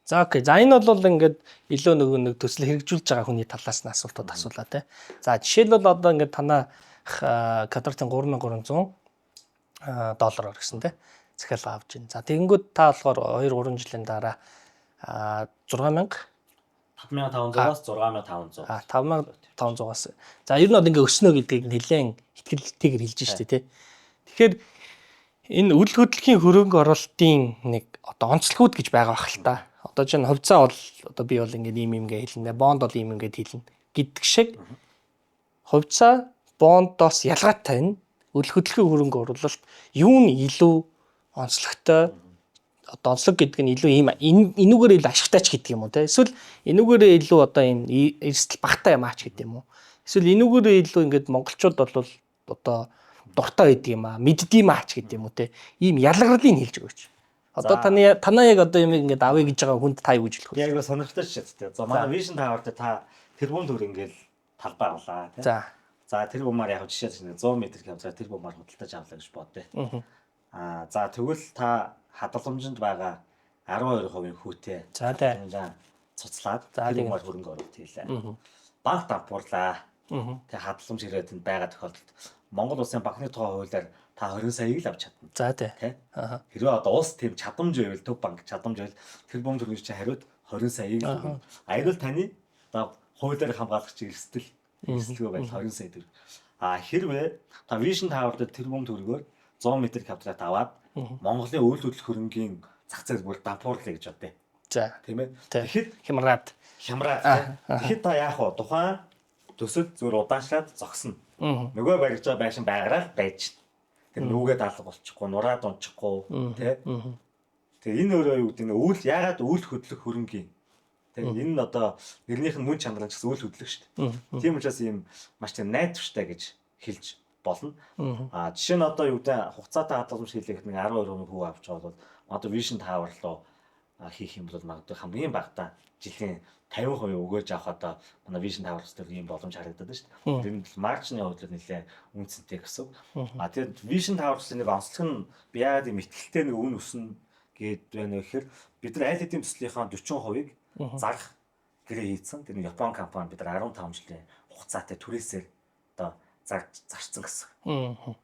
За, okay. За, энэ бол ингээд илүү нөгөө нэг төсөл хэрэгжүүлж байгаа хүний талаас нь асуултууд асуулаа, те. За, жишээлбэл одоо ингээд танаа квадратын 3300 доллараар гэсэн, те, захиалга авч байна. За, тэгэнгүүт та болохоор 2 3 жилийн дараа 6000 5500-аас 6500. А, 5500-аас. За, ер нь бол ингээ өснө гэдгийг нэлээд итгэлтэйгээр хэлж штэ, тий. Тэгэхээр энэ үл хөдлөхийн хөрөнгө оруулалтын нэг одоо онцлогуд гэж байгаа бах л та. Одоо чинь хувьцаа бол одоо би бол ингээд ийм юм ингээ хэлнэ, бонд бол ийм ингээд хэлнэ гэдэг шиг хувьцаа, бондоос ялгаатай энэ үл хөдлөхийн хөрөнгө оруулалт юу нь илүү онцлогтой, одоо онцлог гэдэг нь илүү ийм энүүгээр илүү ашигтай ч гэдэг юм уу, те, эсвэл энүүгээрээ илүү одоо ийм эрсдэл багтай юм аач гэдэг юм уу, эсвэл энүүгээрээ илүү ингээд монголчууд бол одоо дуртай байдаг юм аа, мэддэг юм аач гэдэг юм уу, те, ийм ялгарлыг хэлж өгөөч. Одоо таны танаа яг одоо юм ингээд авъя гэж байгаа хүнд та юу гэж хэлэх вэ? Яг сонирхолтой жишээ. За, манай Vision Tower дээр та тэрбум төгрөг ингээл талбай авлаа, тий. За. За, тэр бумаар яг жишээ чинь 100 м хямдраа тэр бумаар худалдаж авлаа гэж бодъё. Аа, за, тэгвэл та хадгаламжинд байгаа 12% хүүтэй За тий. хадгаламжаа цуцлаад За, тэр тийм. бумаар хөрөнгө оруулалт хийлээ. Банк дампуурлаа. Тэгээ хадгаламж ирээд энд байгаа тохиолдолд Монгол улсын банкны тухай хуулиар та 20 саяыг л авч чадна. За тий. Тэ? Аха. Хэрвээ одоо улс тийм чадамж байвал, төв банк чадамж байвал тэр бум төгрөгийг чи хариуд 20 саяыг л өгнө. А энэ бол таны одоо хуулиар хамгаалагч эрсдэлгүй байдал 20 сая төгрөг. А хэрвээ та Vision Tower дээр тэр бум төгрөгөөр 100 м квадрат аваад Монголын үйл хөдлөх хөрөнгийн зах зээл бүр дампуурлаа гэж бодъё. За. Тийм ээ. Тий. Тэгэхэд Хямраад. хямраад, тий. Тэгэхэд та яах вэ? Тухайн төсөл зүгээр удаашраад зогсно. Нөгөө барьж байгаа байшин байгаараа л байж. Тэр нүүгээд алга болчихгүй, нураад унчихгүй, тий. Тэгээ энэ өөрөө юу гэдэг нь үйл яагаад үйл хөдлөх хөрөнгийн. Тэгээ энэ нь одоо нэрнийх нь мөн чанар нь ч гэсэн үйл хөдлөх шүү дээ. Тийм учраас ийм маш тийм найдвартай гэж хэлж болно. А жишээ нь одоо юу гэдэг хугацаатай хадгаламж хийлгэхэд нэг 12% хүү авч байгаа бол одоо Vision Tower руу хийх юм бол магадгүй хамгийн багадаа жилийн 50% өгөөж авах одоо манай Vision Tower дээр ийм боломж харагдаад байна шүү дээ. Тэр нь margin ы хувьд нэлээ үнцэнтэй гэсэн. А тэгээд Vision Tower-ын нэг онцлог нь би яагаад ийм итгэлтэй нэг үн өснө гээд байна вэ гэхээр бид нар аль хэдийн төслийнхаа 40%-ыг зарах гэрээ хийцэн. Тэр нь Япон компани бид нар 15 жилийн хугацаатай түрээсээр одоо зарцсан гэсэн.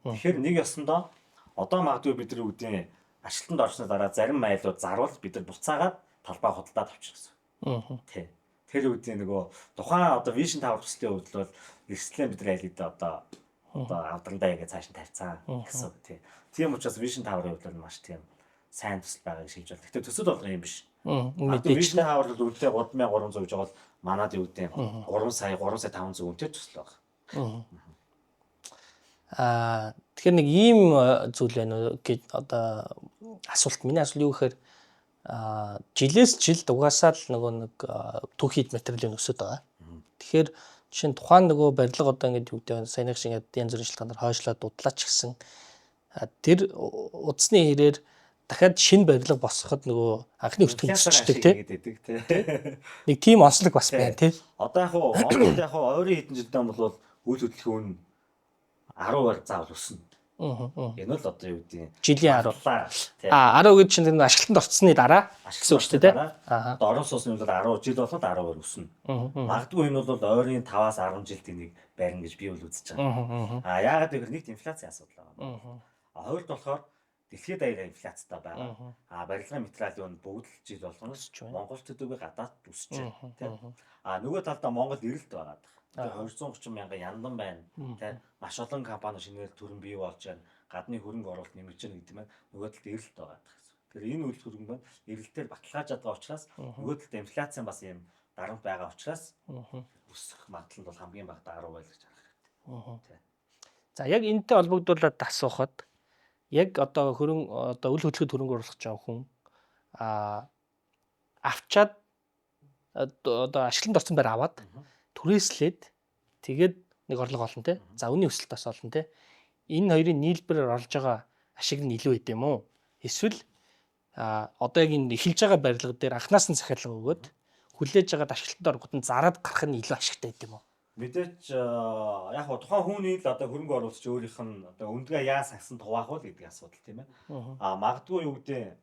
Тэгэхээр нэг ёсондоо одоо магадгүй бид нар үүдийн ажилтнанд орсны дараа зарим майлууд зарвал бид нар буцаагаад талбай худалдаад авчих гэсэн. Тий. Тэр үүдийн нөгөө тухайн одоо Vision Tower төслийн хувьд бол эрсдлээ бид нар аль хэдийн одоо авдрандаа ингээ цааш нь тавьцсан гэсэн үг тий. Тийм учраас Vision Tower-ын хувьд бол маш тийм сайн төсөл байгааг шилж байна. Гэхдээ төсөл болгон юм биш. Мэдээж Vision Tower бол үүдээ 3300 гэж байгаа бол манад юу гэдэг 3 сая 3 сая 500 үнэтэй төсөл байгаа. Тэгэхээр нэг ийм зүйл байна уу гэж одоо асуулт миний асуулт юу гэхээр жилээс жилд угаасаа л нөгөө нэг түүхийд материалын өсөд байгаа. Тэгэхээр жишээ нь тухайн нөгөө барилга одоо ингэж юу гэдэг саяных шиг ингээд янз бүрийн шалтгаанаар хойшлоод удлаач гэсэн тэр удсны хэрээр дахиад шинэ барилга босгоход нөгөө анхны өртгөн өсчдөг тий. Нэг тийм онцлог бас байна тий. Одоо яг хуу Монголд яг хуу ойрын хэдэн жилдээ бол үйл хөдлөхийн үн 10% заавал өснө. Энэ бол одоо юу гэдэг жилийн 10. 10 гэж чинь тэр ашиглалтанд орцсны дараа гэсэн үг шүү дээ. Одоо орон сууцны бол 10 жил болоод 10% өснө. Магадгүй энэ бол ойрын 5-аас 10 жилд энийг барина гэж би бол үзэж байгаа. Яагаад гэвэл нэгт инфляцийн асуудал байгаа. Хоёрд болохоор дэлхийд даяар инфляцтай байгаа. Барилгын материалын үн бүгд л жил болгоно Монгол төдийгүй гадаад өсөж байна тийм. Нөгөө талдаа Монгол эрэлт байгаа. 230 мянган яндан байна тийм. Маш олон компани шинээр төрөн бий болж байна. Гадны хөрөнгө оруулалт нэмэгдэж байна гэдэг нь нөгөө талд эрэлт байгаа гэсэн. Тэгэхээр энэ үйл хөрөнгө маань эрэлтээр баталгаажаад байгаа учраас нөгөө талд инфляцийн бас юм дарамт байгаа учраас өсөх магадлал нь бол хамгийн багадаа 10 байл гэж харах хэрэгтэй. За яг энэтэй холбогдуулаад асуухад яг одоо хөрөнгө одоо үл хөдлөхөд хөрөнгө оруулах гэж байгаа хүн авчаад одоо ашиглалтанд орсон байр аваад түрээслээд тэгээд нэг орлого олно те. За үнийн өсөлт бас олно те. Энэ хоёрын нийлбэрээр олж байгаа ашиг нь илүү байд юм уу? Эсвэл одоо яг энэ эхэлж байгаа барилга дээр анханаас нь захиалга өгөөд хүлээж байгаа ашиглалтанд ороход нь зараад гарах нь илүү ашигтай байд юм уу? Мэдээч яг хуу тухайн хүний л одоо хөрөнгө оруулагч өөрийнх нь одоо өндгөө яа сагсан туваах вэ гэдэг асуудал тийм ээ. Магадгүй юу гэдэг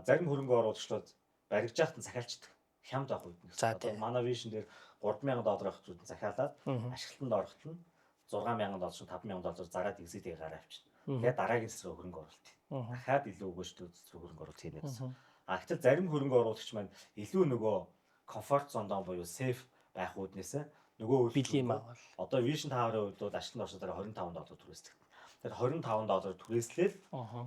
зарим хөрөнгө оруулагчдад баригдаж яхад нь захиалчдаг. Хямд авах үед. Одоо манай Vision дээр $3000 авах зүйл захиалаад ашиглалтанд ороход нь $6000 $5000 зараад exit-ийг гараа авчина. Тэгээд дараагийн хэсэг хөрөнгө оруулалт. Дахиад илүү өгөөжтэй хөрөнгө оруулалт хийнэ гэсэн. Гэтэл зарим хөрөнгө оруулагч маань илүү нөгөө comfort zone-доо буюу safe байх үүднээсээ нөгөө бэлгийн юм авал. Одоо Vision Tower-ын хувьд бол ашиглалтанд орсон дараа $25 түрээслэх. Тэгэхээр $25 түрээслээд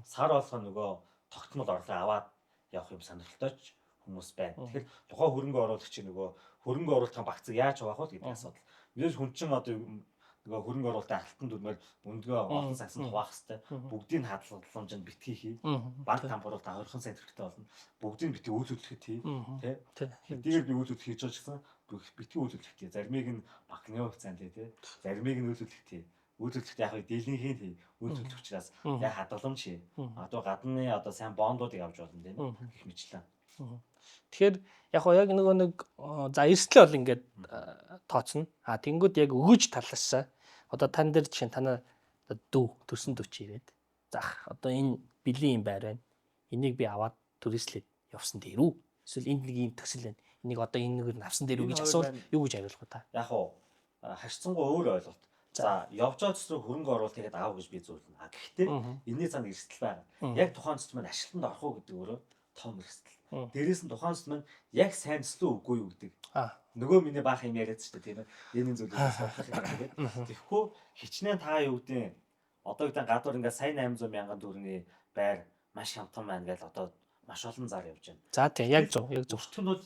сар болгон нөгөө тогтмол орлого аваад явах юм сонирхолтой ч хүмүүс байна. Тэгэхээр тухайн хөрөнгө оруулагчийн нөгөө хөрөнгө оруулалтын багцыг яаж хуваах вэ гэдэг асуудал. Мэдээж хүн чинь одоо нөгөө хөрөнгө оруулалтын алтан дүрмээр өндгөө олон сагсан хуваах хэвээр бүгдийг хадгаламж нь битгий хий. Банк хамруулалтаа 20 сая төгрөгтэй болно. Бүгдийг битгий үйл хөдлөхөд хий. Тэ? Хэдийгээр би үйл хөдлөх хийж байгаа ч гэсэн битгий үйл хөдлөхөд хий. Заримыг нь банкны хувьцаанд хий, тэ? Заримыг нь үйл хөдлөхөд хий. Үйл хөдлөхөд яг дийлэнхийн хий. Үйл хөдлөх учраас яг хадгаламж хий. Одоо гадны одоо сайн бондуудыг авч болно тийм ээ. Гэх мэтлээ. Тэгэхээр яг гоо яг нөгөө нэг за эрсдлээ бол ингээд тооцно. Тэнгүүд яг өгөөж талаасаа одоо тань дээр жишээ нь танаа дүү төрсөн дүү чи ирээд заах одоо энэ бэлэн юм байр байна. Энийг би аваад түрээслээд явсан дээр үү? Эсвэл энд нэг ийм төсөл байна. Энийг одоо энэ нэгээр нь авсан дээр үү гэж асуувал юу гэж хариулах вэ та? Яг уу харьцангуй өөр ойлголт. За явж байгаа төсрөө хөрөнгө оруулалт хийгээд аав гэж би зөвлөнө. Гэхдээ энэний цаана эрсдэл байгаа. Яг тухайн төсөл маань ашиглалтанд орох уу гэдэг өөрөө том эрсдэл. Дээрээс нь тухайн төсөл маань яг сайн төслөө үгүй юу гэдэг. Нөгөө миний баах юм яриад шүү дээ тийм ээ. Энэ зүйлийг судлах хэрэгтэй. Тэгэхгүй хичнээн та юу гэдэг одоо гэдэг гадуур ингээд сая 800 мянган төгрөгийн байр маш хямдхан байна гэж одоо маш олон зар явж байна. За тийм яг зөв яг зөв. Өртөх нь бол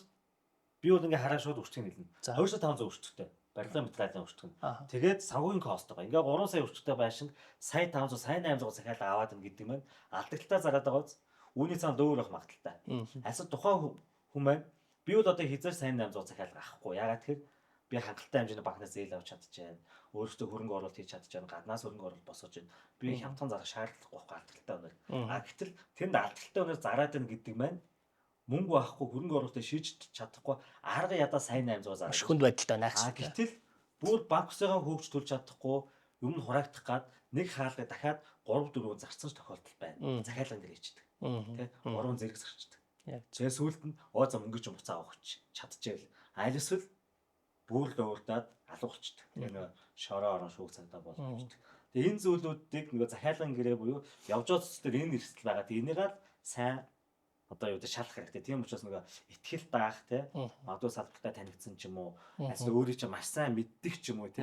би бол ингээд хараа шууд өртөх нь хэлнэ. 2500 өртөхтэй. Барилгын материалын өртөх нь. Тэгээд санхүүгийн кост байгаа. Ингээ 3 сая өртөхтэй байшинг сая 500 сая 800 захиалга аваад ин гэдэг маань алдагдaltaа зараад байгаа биз? Үүний цаана дөөр байх магадaltaй. Асуудал тухайн хүн маань би бол одоо хизээ сайн 800 захиалга авахгүй. Яагаад тэгэхээр би хангалттай хэмжээний банкнаас зээл авч чадчихжээ. Өөрөөсөө хөрөнгө оруулалт хийж чадчихжээ. Гаднаас хөрөнгө оруулалт босгож байна. Би хямдхан зарах шаардлагагүй байхгүй алдагдaltaй өнөр. Гэтэл тэнд алдагдaltaй өнөр зараад байна гэдэг маань мөнгө авахгүй хөрөнгө оруулалтыг шийдэж чадахгүй арга ядаа сайн 800 зарах. Маш хүнд байдалтай байна гэсэн. Гэтэл бүр банк усыгаа хөөгч төлж чадахгүй юм нь хураагдах гад нэг хаалгыг дахиад 3 4 зарцсан тохиолдол байна. Захиалган дээр хийчдэг. Тэ гурван зэрэг сарчдаг. Яг. Тэгээ сүүлд нь оо за мөнгө чинь буцаа авах чадчихээл. Аль эсвэл бүр л уурдаад алга болчдөг. Тэгээ нөгөө шороо орон шүүх цагдаа болчихдог. Тэгээ энэ зүйлүүдийг нөгөө захиалгын гэрээ буюу явж байгаа төсөл дээр энэ эрсдэл байгаа. Тэгээ энийгээ л сайн одоо юу гэдэг шалах хэрэгтэй. Тийм учраас нөгөө итгэл даах те магадгүй салбартай танигдсан ч юм уу эсвэл өөрийн чинь маш сайн мэддэг ч юм уу те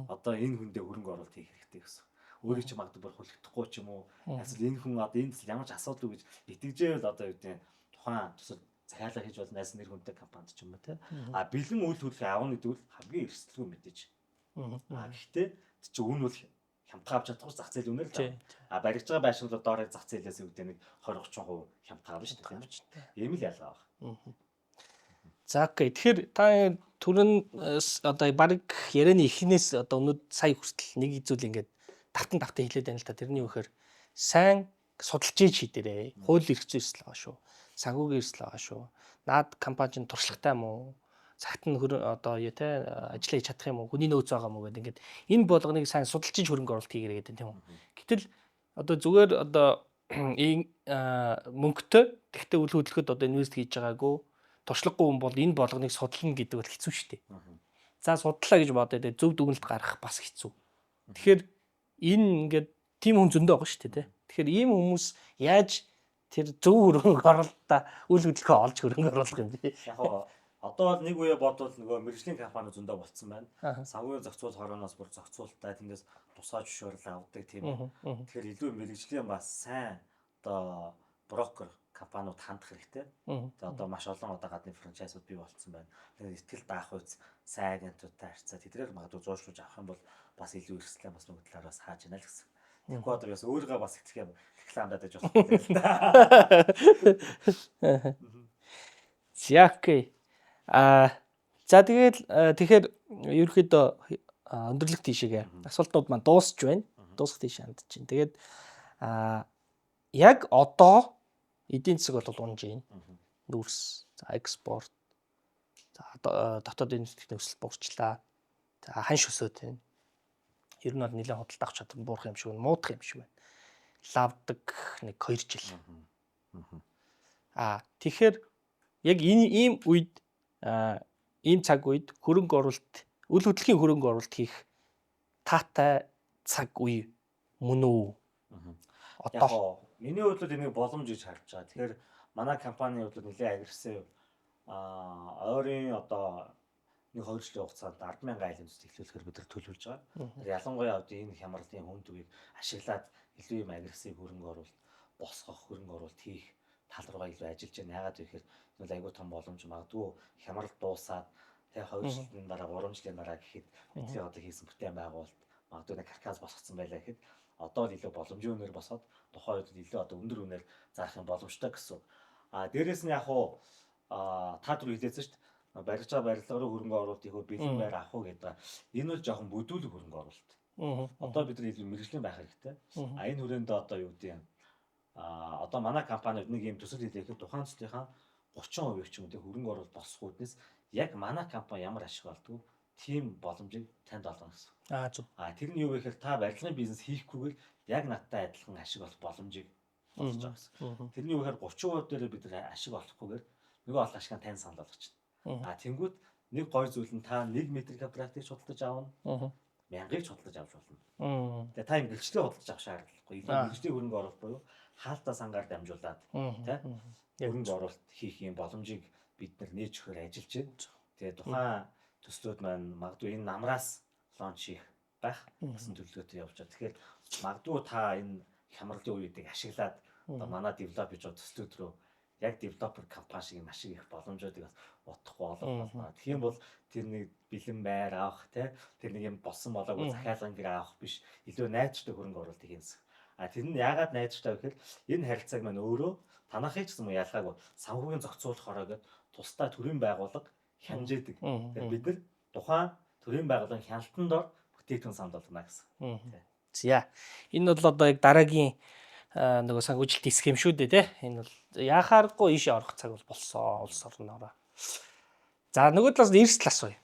одоо энэ хүндээ хөрөнгө оруулалт хийх хэрэгтэй гэсэн. Өөрийн чинь магадгүй бүр хүлэгдэхгүй ч юм уу эсвэл энэ хүн одоо энэ төсөл ямар ч асуудал үгүй гэж итгэжээвэл одоо юу гэдэг тухайн төсөл захиалга хийж болно найс нэр хүнтэй компанид ч юм уу те. А бэлэн үйл хөдлөлийг авах гэдэг бол хамгийн эрсдэлгүй мэдээж. А гэхдээ чи үн бол хямдхан авч чадахгүй зах зээл үнээр л. А баригдж байгаа байшин бол доорыг зах зээлээс үүдээ нэг 20 30% хямдхан авна шүү дээ. Ийм л ялгаа байна. За окей. Тэгэхээр та түрэн одоо баг ярианы эхнээс одоо өнөө сая хүртэл нэг зүйл ингээд давтан давтан хэлээд байна л та. Тэрний юу гэхээр сайн судалж ийж хийдэрээ. Хууль эрх зүйн эрсдэл байгаа шүү. Санхүүгийн эрсдэл байгаа шүү. Наад компани чинь туршлагатай юм уу? Цагт нь одоо юу те ажиллаа хийж чадах юм уу? Хүний нөөц байгаа юм уу гэдэг ингээд энэ болгоныг сайн судалж ийж хөрөнгө оруулалт хийгэрэй гэдэг тийм үү. Гэтэл одоо зүгээр одоо ийм мөнгөтэй тэгтээ үл хөдлөхөд одоо invest хийж байгаагүй туршлагагүй хүн бол энэ болгоныг судална гэдэг бол хэцүү шүү дээ. За судлаа гэж бодоод зөв дүгнэлт гаргах бас хэцүү. Тэгэхээр энэ ингээд тийм хүн зөндөө байгаа шүү дээ. Тэгэхээр ийм хүмүүс яаж тэр зөв хөрөнгө оруулалтаа үл хөдлөхөө олж хөрөнгө оруулах юм бэ? Яг гоо одоо бол нэг үе бодвол нөгөө мэргэжлийн компани зөндөө болцсон байна. Санхүүгийн зохицуулах хорооноос бүр зохицуултаа тэндээс тусгай зөвшөөрөл авдаг тийм ээ. Тэгэхээр илүү мэргэжлийн бас сайн одоо брокер компаниуд хандах хэрэгтэй. Тэгээ одоо маш олон одоо гадны франчайзууд бий болцсон байна. Тэгэхээр итгэл даах үз сайн агентуудтай харьцаа тэдгээр магадгүй зууршуулж авах юм бол бас илүү эрсдлээ бас нөгөө талаар бас хааж яана л гэсэн. Тэгэхгүй одоо бас өөрийгөө бас итгэх юм рекламдаад байж болох юм л да. За окей. А за тэгэл тэгэхээр ерөөхдөө өндөрлөх тийшээгээ асуултнууд маань дуусч байна. Дуусах тийш хандж байна. Тэгээд яг одоо эдийн засаг бол унж байна. Нүүрс, за экспорт, за дотоодын нефтийн өсөлт буурчлаа. За ханш өсөөд байна. Ер нь бол нэлээд худалдаа авах чадвар буурах юм шиг байна, муудах юм шиг байна. Лавдаг нэг 2 жил. А тэгэхээр яг энэ ийм үед ийм цаг үед хөрөнгө оруулалт, үл хөдлөхийн хөрөнгө оруулалт хийх таатай цаг үе мөн үү? Одоо миний хувьд бол энийг боломж гэж харж байгаа. Тэгэхээр манай компанийн хувьд нэлээд агрессив ойрын одоо нэг 2 жилийн хугацаанд 10,000 айлын төсөл эхлүүлэхээр бид нар төлөвлөж байгаа. Тэгэхээр ялангуяа одоо энэ хямралын хүнд үеийг ашиглаад илүү юм агрессив хөрөнгө оруулалт босгох, хөрөнгө оруулалт хийх тал руугаа илүү ажиллаж байна. Яагаад вэ гэхээр энэ бол айгүй том боломж магадгүй хямрал дуусаад тэг 2 жилийн дараа 3 жилийн дараа гэхэд бидний одоо хийсэн бүтээн байгуулалт магадгүй нэг каркас босгоцсон байлаа гэхэд одоо л илүү боломжийн үнээр босоод тухайн үед илүү одоо өндөр үнээр зарах юм боломжтой гэсэн. А дээрэс нь яг уу та түр хэлээсэн шүү дээ. Баригдаж байгаа барилга руу хөрөнгө оруулалт хийх үү, бэлэн байр авах уу гэдэг. Энэ бол жоохон бүдүүлэг хөрөнгө оруулалт. Одоо бид нар илүү мэргэжлийн байх хэрэгтэй. А энэ хүрээндээ одоо юу гэдэг юм одоо манай компаниуд нэг юм төсөл хийлгэхэд тухайн төслийнхаа 30% ч юм уу те хөрөнгө оруулалт босгох үүднээс яг манай компани ямар ашиг болдгоо тийм боломжийг танд олгоно гэсэн. Аа зөв. А тэр нь юу вэ гэхээр та барилгын бизнес хийхгүйгээр яг надтай адилхан ашиг олох боломжийг олгож байгаа гэсэн. Тэрний юу гэхээр 30% дээр бид нар ашиг олохгүйгээр нөгөө олон ашиг нь тань санал болгочихно. А тэнгүүт нэг гой зүйл нь та 1 м квадратыг худалдаж авна. Мянгаыг ч худалдаж авч болно. Тэгээ та юм гэрчлээ худалдаж авах шаардлагагүй. Илүү мэргэжлийн хөрөнгө оруулалт буюу хаалтаа сангаар дамжуулаад тий хөрөнгө оруулалт хийх юм боломжийг бид нар нээж өгөхөөр ажиллаж байна. Тэгээ тухайн төслүүд маань магадгүй энэ намраас лонч хийх байх гэсэн төлөвлөгөөтэй явж байгаа. Тэгэхээр магадгүй та энэ хямралын үеийг ашиглаад одоо манай develop хийж байгаа төслүүд рүү яг developer компани шиг юм ашиг их боломжуудыг бас утахгүй олох болно. Тэгэх юм бол тэр нэг бэлэн байр авах те тэр нэг юм болсон болоогүй захиалган гэр авах биш илүү найдвартай хөрөнгө оруулалт хийнэ. А тэр нь яагаад найдвартай вэ гэхээр энэ харилцааг маань өөрөө танахыг ч гэсэн ялгаагүй санхүүгийн зохицуулах хороо гэд тусдаа төрийн байгууллага хянжээдэг. Тэгэхээр бид нар тухайн төрийн байгууллагын хяналтанд дор бүтээгдэхүүн санал болгоно гэсэн. За. Энэ бол одоо яг дараагийн нөгөө санхүүжилт схем шүү дээ, тэ. Энэ бол яхааргүй ийшээ орох цаг бол болсон улс орноороо. За нөгөө талаас нь эрсдэл асууя.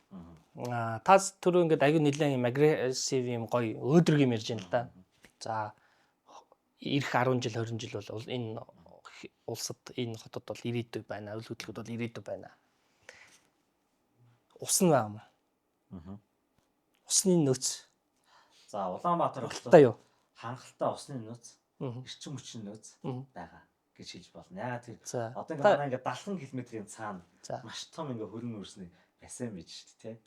Аа та түрүү ингээд аягүй нэлээд юм агрессив юм гоё өөдрөг юм ярьж байна л да. За ирэх 10 жил 20 жил бол энэ улсад энэ хотод бол ирээдүй байна. Үйл хөдлөхөд бол ирээдүй байна. Ус нь байгаа юм. Аа. Усны нөөц. За, Улаанбаатар хотод юу? Хангалттай усны нөөц, эрчим хүчний нөөц байгаа гэж хэлж болно. Яагаад тэр одоо ингээ манай ингээ 70 км-ийн цаана маш том ингээ хөрөнгө өрсний бассейн байж шүү дээ, тэ.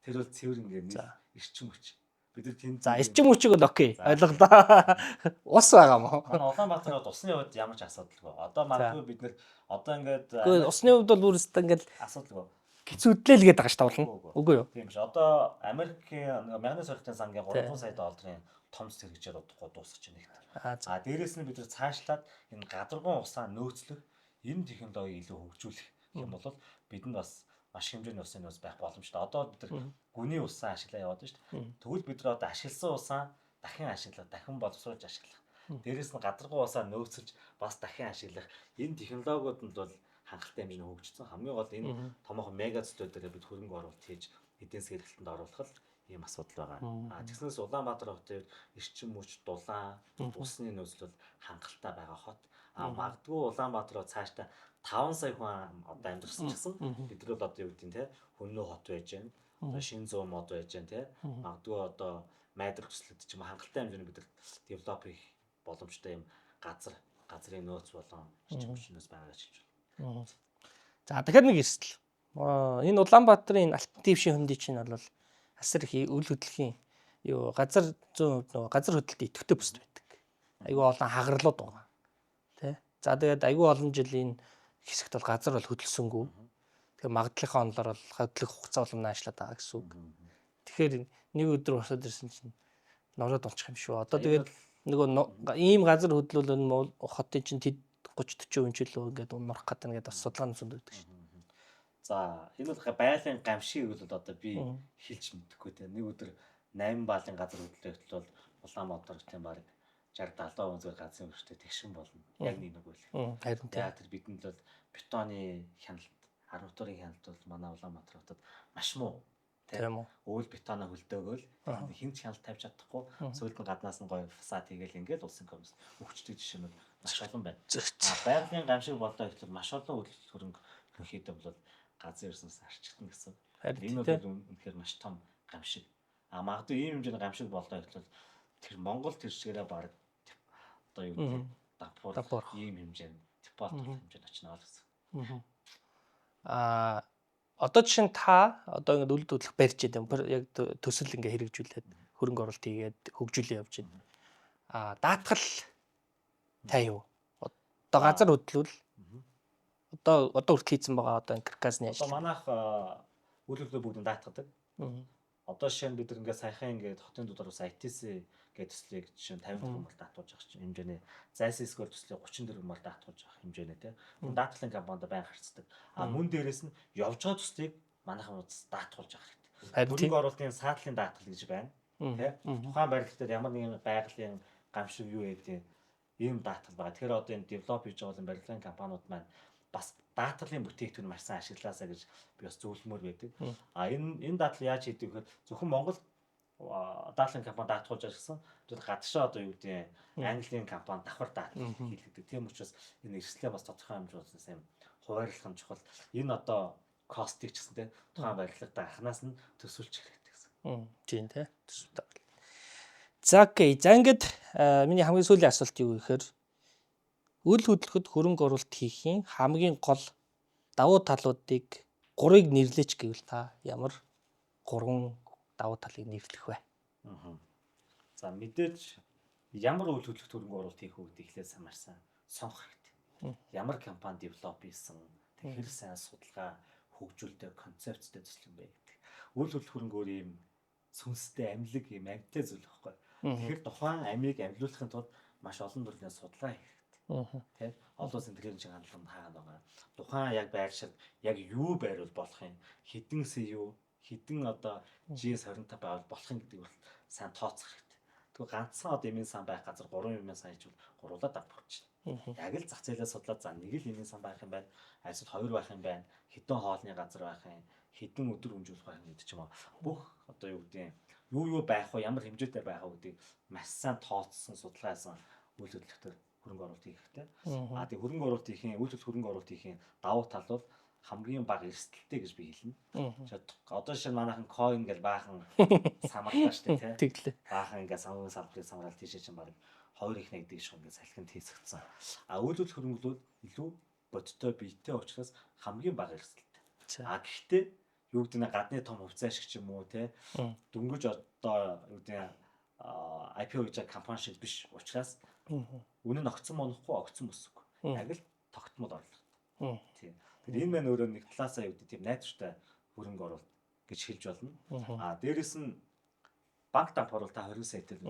Тэр бол цэвэр ингээ нэг эрчим хүч. Бид нар тэнд За, эрчим хүчийг бол окей. Ойлголоо. Ус байгаа мó. Манай Улаанбаатар бол усны хувьд ямар ч асуудалгүй. Одоо магадгүй бид нар одоо ингээд Үгүй, усны хувьд бол бүрээсээ ингээд асуудалгүй. Хэцүүдлээ л гээд байгаа шүү дээ. Үгүй юу? Тийм биш. Одоо Америкийн мянганы сорилтын сангийн 300 сая долларын том хэрэгжээр удахгүй дуусгаж байна нэгт. За, дээрэс нь бид нар цаашлаад энэ гадаргуун усаа нөөцлөх, энэ технологиг илүү хөгжүүлэх юм бол бидэнд бас маш хэмжээний усны нөөц байх боломжтой. Одоо бид нар гүний усаа ашиглаа яваад байна шүү дээ. Тэгвэл бид нар одоо ашигласан усаа дахин ашиглах, дахин боловсруулж ашиглах. Дээрэс нь гадаргуун усаа нөөцлөж бас дахин ашиглах. Энэ технологиуд нь бол хангалттай хэмжээний хөгжсөн. Хамгийн гол энэ томоохон мега төслүүдээр бид хөрөнгө оруулалт хийж эдийн засгийн эргэлтэнд оруулах л ийм асуудал байгаа. А тэгснээс Улаанбаатар хотын эрчим хүч, дулаан, усны нөөцлөл хангалттай байгаа хот. А магадгүй Улаанбаатар хот цаашдаа 5 сая хүн одоо амьдарсан ч гэсэн бид нар бол одоо юу гэдэг нь те хөннөө хот байж байна. Одоо шинэ зуун мод байж байна те. Магадгүй одоо майдар төслүүд ч юм хангалттай хэмжээний бид нар develop хийх боломжтой юм газрын нөөц болон эрчим хүчний нөөц байгаа гэж хэлж байна. За, дахиад нэг эрсдэл. Энэ Улаанбаатарын алтан твшийн хөндий чинь бол асар их үл хөдлөхийн юу газар зүүн нөгөө газар хөдлөлтөд идэвхтэй бүсд байдаг. Айгүй олон хагарлууд байгаа. Тэ? За, тэгээд айгүй олон жилийн хэсэгт бол газар бол хөдөлсөнгүү. Тэгэхээр магадлалынхаа онолоор бол хөдлөх хугацаа улам наашлаад байгаа гэсэн үг. Тэгэхээр нэг өдөр босоод ирсэн чинь нороод унчих юм шүү. Одоо тэгээд нөгөө ийм газар хөдлөл энэ хотын чинь тэд 30 40% ч илүү ингээд унах гэдэг ингээд бас судалгааны зөнд байдаг шүү. За, энэ бол байгалийн гамшиг бол одоо би хэлж мэдэхгүй те. Нэг өдөр 8 баалын газар хөдлөлт бол Улаанбаатар хотын бараг 60 70% зүгээр газрын өртөө тэгшин болно. Яг нэг нэг үйл. Харин тийм. Тэр бидэнд бол бетоны хяналт, арматурын хяналт бол манай Улаанбаатар хотод маш муу. Тийм үү. Өвөл бетоно хөлдөөгөөл хэн ч хяналт тавьж чадахгүй. Сүүлд нь гаднаас нь гоё фасад хийгээл ингээл улсын комисс өгчдөг жишээнүүд маш олон байна. Байгалийн гамшиг болоо гэхэл маш олон үйл хөрөнгө ерөнхийдөө бол газрын ерснээс арчигдана гэсэн. Энэ бол үнэхээр маш том гамшиг. А магадгүй ийм хэмжээний гамшиг болоо гэхэл тэр Монгол тэр чигээрээ баг одоо юу гэдэг дампуур ийм хэмжээнд депот хэмжээнд очино л гэсэн. Аа, одоо жишээ нь та одоо ингээд үл хөдлөх барьж идэв. Яг төсөл ингээд хэрэгжүүлээд хөрөнгө оруулалт хийгээд хөгжүүлээ явж байна. Аа, даатгал та юу? Одоо газар хөдлөл одоо хүртэл хийцэн байгаа одоо каркасны ажил. Одоо манайх үйл хөдлөлөө бүгд даатгадаг. Одоо жишээ нь бид нар ингээд саяхан ингээд хотын дуудаар бас ITC гэдэг төслийг жишээ нь 54 мөр даатгуулж авах хэмжээний, Зайс Square төслийг 34 мөр даатгуулж авах хэмжээний те. Мөн даатгалын компанид байнга харьцдаг. А мөн дээрээс нь явж байгаа төслийг манайхан даатгуулж авах хэрэгтэй. Хөрөнгө оруулалтын саатлын даатгал гэж байна. Тэ. Тухайн барилга дээр ямар нэгэн байгалийн гамшиг юу гэдэг ийм даатгал байгаа. Тэгэхээр одоо энэ develop хийж байгаа барилгын компаниуд маань бас даатгалын бүтээгдэхүүн маш сайн ашиглаасаа гэж би бас зөвлөмөр байдаг. А энэ даатгал яаж хийдэг гэхээр зөвхөн Монгол даатгалын компани даатгуулж ашигласан. Тэр гадагшаа одоо юу гэдэг Английн компани давхар даатгал хийлгэдэг. Тийм учраас энэ эрсдлээ бас тодорхой хэмжээнд сайн хуваарлах нь чухал. Энэ одоо костыг ч гэсэн те тухайн барилгад анханаас нь төсөөлчих хэрэгтэй гэсэн. Тийм те. Төсөөлт. За, окей. За, ингээд миний хамгийн сүүлийн асуулт юу гэхээр үл хөдлөхөд хөрөнгө оруулалт хийхийн хамгийн гол давуу талуудыг гурыг нэрлэч гэвэл та ямар гурван давуу талыг нэрлэх вэ? За, мэдээж ямар үйл хөдлөлт хөрөнгө оруулалт хийх үү гэдэг эхлээд маш сайн сонгох хэрэгтэй. Ямар компани develop хийсэн, тэг хэр сайн судалгаа хөгжүүлдэг концепцтэй төсөл юм бэ гэдэг. Үйл хөдлөх хөрөнгө өөр ийм сүнстэй амьлаг ийм амьтай зүйл байхгүй. Тэгэхээр тухайн амийг амьлуулахын тулд маш олон төрлийн судалгаа хийх хэрэгтэй. Тэ? Олон улсын дэлхийн шиг хандлага хаагаад байгаа. Тухайн яг байршил яг юу байрвал болох юм, хэдэн CU, хэдэн одоо GS25 байвал болох юм гэдэг бол сайн тооцох хэрэгтэй. Тэгвэл ганцхан одоо эмийн сан байх газар 3 эмийн сан хийчихвэл гурлаа давхарч. Яг л зах зээлээ судлаад за нэг л эмийн сан байх юм байна. Эсвэл хоёр байх юм байна. Хэдэн хоолны газар байх юм, хэдэн өдөр өмжүүлэх байх юм гэдэг ч юм уу. Бүх одоо юу гэдэг юу юу байх вэ, ямар хэмжээтэй байх вэ гэдгийг маш сайн тооцсон судалгаа хийсэн үйл хөдлөлтөөр хөрөнгө оруулалт хийх хэрэгтэй. Аа тэгээ хөрөнгө оруулалт хийхин үйл хөдлөх хөрөнгө оруулалт хийхин давуу тал бол хамгийн бага эрсдэлтэй гэж би хэлнэ. Одоо жишээ нь манайхан coin гэж баахан самарлаа шүү дээ, тий. Тэглээ. Баахан ингээ сангийн салбарыг самраал тийшээ чинь баг 2 их нэгдэг шиг ингээ салхин тийсгдсэн. А үйл хөдлөх хөрөнгөлүүд илүү бодиттой биетэй учраас хамгийн бага эрсдэлтэй. А гэхдээ юу гэдэг нь гадны том хувьцаа шиг ч юм уу те дөнгөж одоо юу гэдэг нь IPO гэж компани шиг биш учраас үнэ нь огцон монохгүй, огцон өсөхгүй. Яг л тогтмол орлого. Тийм. Тэгэхээр энэ маань өөрөө нэг талаасаа юу гэдэг тийм найдвартай хөрөнгө оруулалт гэж хэлж болно. А дээрэс нь банк дампуур бол та 20 сая дээр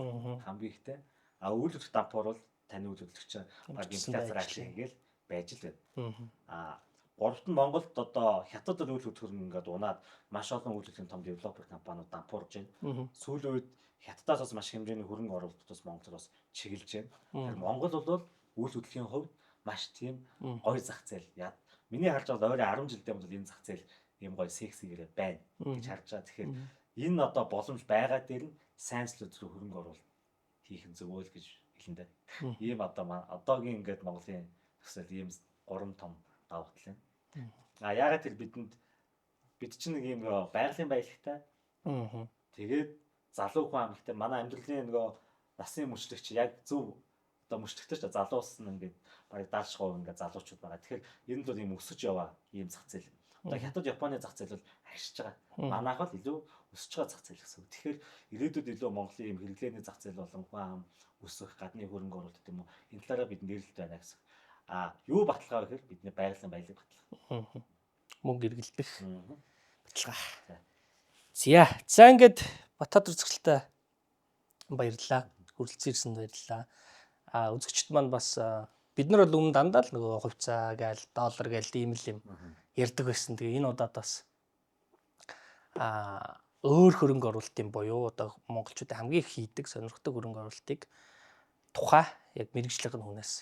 хамгийн ихтэй. А үйл хөдлөх дампуур бол таны үйл хөдлөгч баг инфляцаар ашиг ингээл байж л байна. А гуравт нь Монголд одоо хятад үйл хөдлөх хөрөнгө ингээд унаад маш олон үйл хөдлөлийн том developer компаниуд дампуурж байна. Сүүлийн үед хятадаас бас маш хэмжээний хөрөнгө оруулалт бас Монголд бас чиглэж байна. Тэгэхээр Монгол бол үйл хөдлөлийн хувьд маш тийм гоё зах зээл. Миний харж байгаа ойрын 10 жилдээ бол энэ зах зээл ийм гоё сексигээр байна гэж харж байгаа. Тэгэхээр энэ одоо боломж байгаа дээр нь сайн зүйлүүд рүү хөрөнгө оруулалт хийх нь зөв л гэж хэлнэ дээ. Ийм одоо одоогийн ингээд Монголын зах зээл ийм гурван том давуу тал юм. А яагаад тэр бидэнд бид чинь нэг ийм нөгөө байгалийн баялагтай. Тэгээд залуу хүн амлахтай манай амьдралын нөгөө насны мөчлөгч яг зөв одоо мөчлөгтэй ч залуу улс нь ингээд бараг 70% ингээд залуучууд байгаа. Тэгэхээр энэ бол ийм өсөж яваа ийм зах зээл. Одоо Хятад, Японы зах зээл бол агшиж байгаа. Манайх бол илүү өсөж байгаа зах зээл гэсэн үг. Тэгэхээр ирээдүйд илүү Монголын ийм хэрэглээний зах зээл болон хүн ам өсөх, гадны хөрөнгө оруулалт гэдэг юм уу. Энэ талаараа бид нэрэлт байна гэсэн. А юу баталгаа вэ гэхээр бидний байгалийн баялаг баталгаа. Мөнгө эргэлдэх баталгаа. За. За ингээд Батхадур үзэгчтэй баярлалаа. Хүрэлцэн ирсэнд баярлалаа. А үзэгчд маань бас бид нар бол өмнө дандаа л нөгөө хувьцаа гээл доллар гээл ийм л юм ярьдаг байсан. Тэгээ энэ удаад бас өөр хөрөнгө оруулалтын буюу одоо монголчуудын хамгийн их хийдэг сонирхдаг хөрөнгө оруулалтыг тухай яг мэргэжлийнх нь хүнээс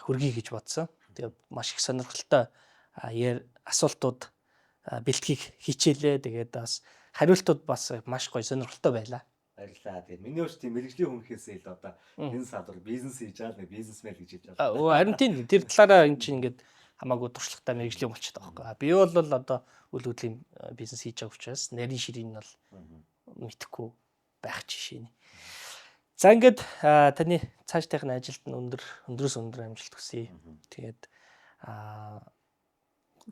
хүргэе гэж бодсон. Тэгээ маш их сонирхолтой асуултууд бэлтгийг хичээлээ. Тэгээд бас хариултууд бас маш гоё сонирхолтой байлаа. Баярлалаа. Тэгээд миний хувьд тийм мэргэжлийн хүн гэхээс илүү одоо энэ салбар бизнес хийж байгаа нэг бизнесмен гэж хэлж байна. Харин тийм тэр талаараа эн чинь ингээд хамаагүй туршлагатай мэргэжлийн хүн болчиход байгаа байхгүй. Би бол одоо үйл хөдлөлийн бизнес хийж байгаа учраас нарийн ширийн нь бол мэдэхгүй байх жишээ нэ. За ингээд таны цаашдынх нь ажилд нь өндөр өндрөөс өндөр амжилт хүсье. Тэгээд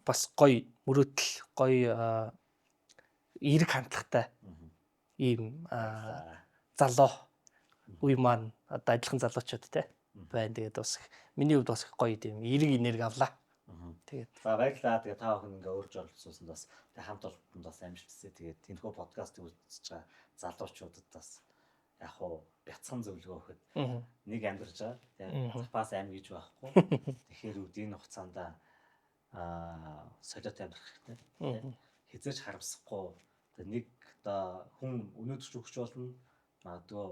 бас гоё мөрөөдөл, гоё эерэг хандлагатай ийм залуу үе маань одоо адилхан залуучууд те байна. Тэгээд бас миний хувьд бас гоё тийм эерэг энерги авлаа. Тэгээд за баярлалаа. Тэгээд та бүхэн ингээ урьж оролцсонд бас тэг хамт олонд бас амжилт хүсье. Тэгээд тэнхүү подкастыг үзэж байгаа залуучуудад бас яг хуу бяцхан зөвлөгөө өгөхөд нэг амьдарч байгаа. Тэгээд запас ам гэж байхгүй. Тэгэхээр үдийн хугацаанд солиот амьдрах хэрэгтэй. Хизээж харамсахгүй. Нэг одоо хүн өнөөдөр ч өгч болно. Магадгүй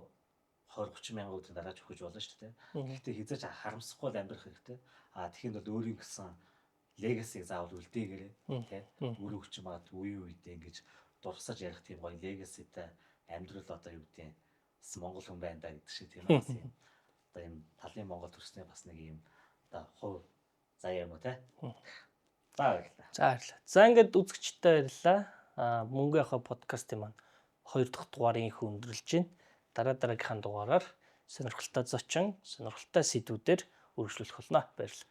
20 30 мянган өдрийн дараа ч өгч болно шүү дээ. Гэхдээ хизээж харамсахгүй л амьдрах хэрэгтэй. А тэгэхэд бол өөрийн гэсэн легасиг заавал үлдээгээрэй тий. Өөрөө ч магадгүй үе үедээ ингэж дурсаж ярих тийм гоё легаситай амьдрал одоо юу гэдэг бас монгол хүн байна да гэдэг шиг тийм бас юм. Одоо юм талын монгол төрсний бас нэг юм одоо хувь заяа юм уу тий. За баярлалаа. За баярлалаа. За ингээд үзэгчдээ баярлалаа. Мөнгө яхаа подкастын маань 2 дахь дугаарын их өндөрлөж байна. Дараа дараагийнхаа дугаараар сонирхолтой зочин, сонирхолтой сэдвүүдээр үргэлжлүүлэх болно. Баярлалаа.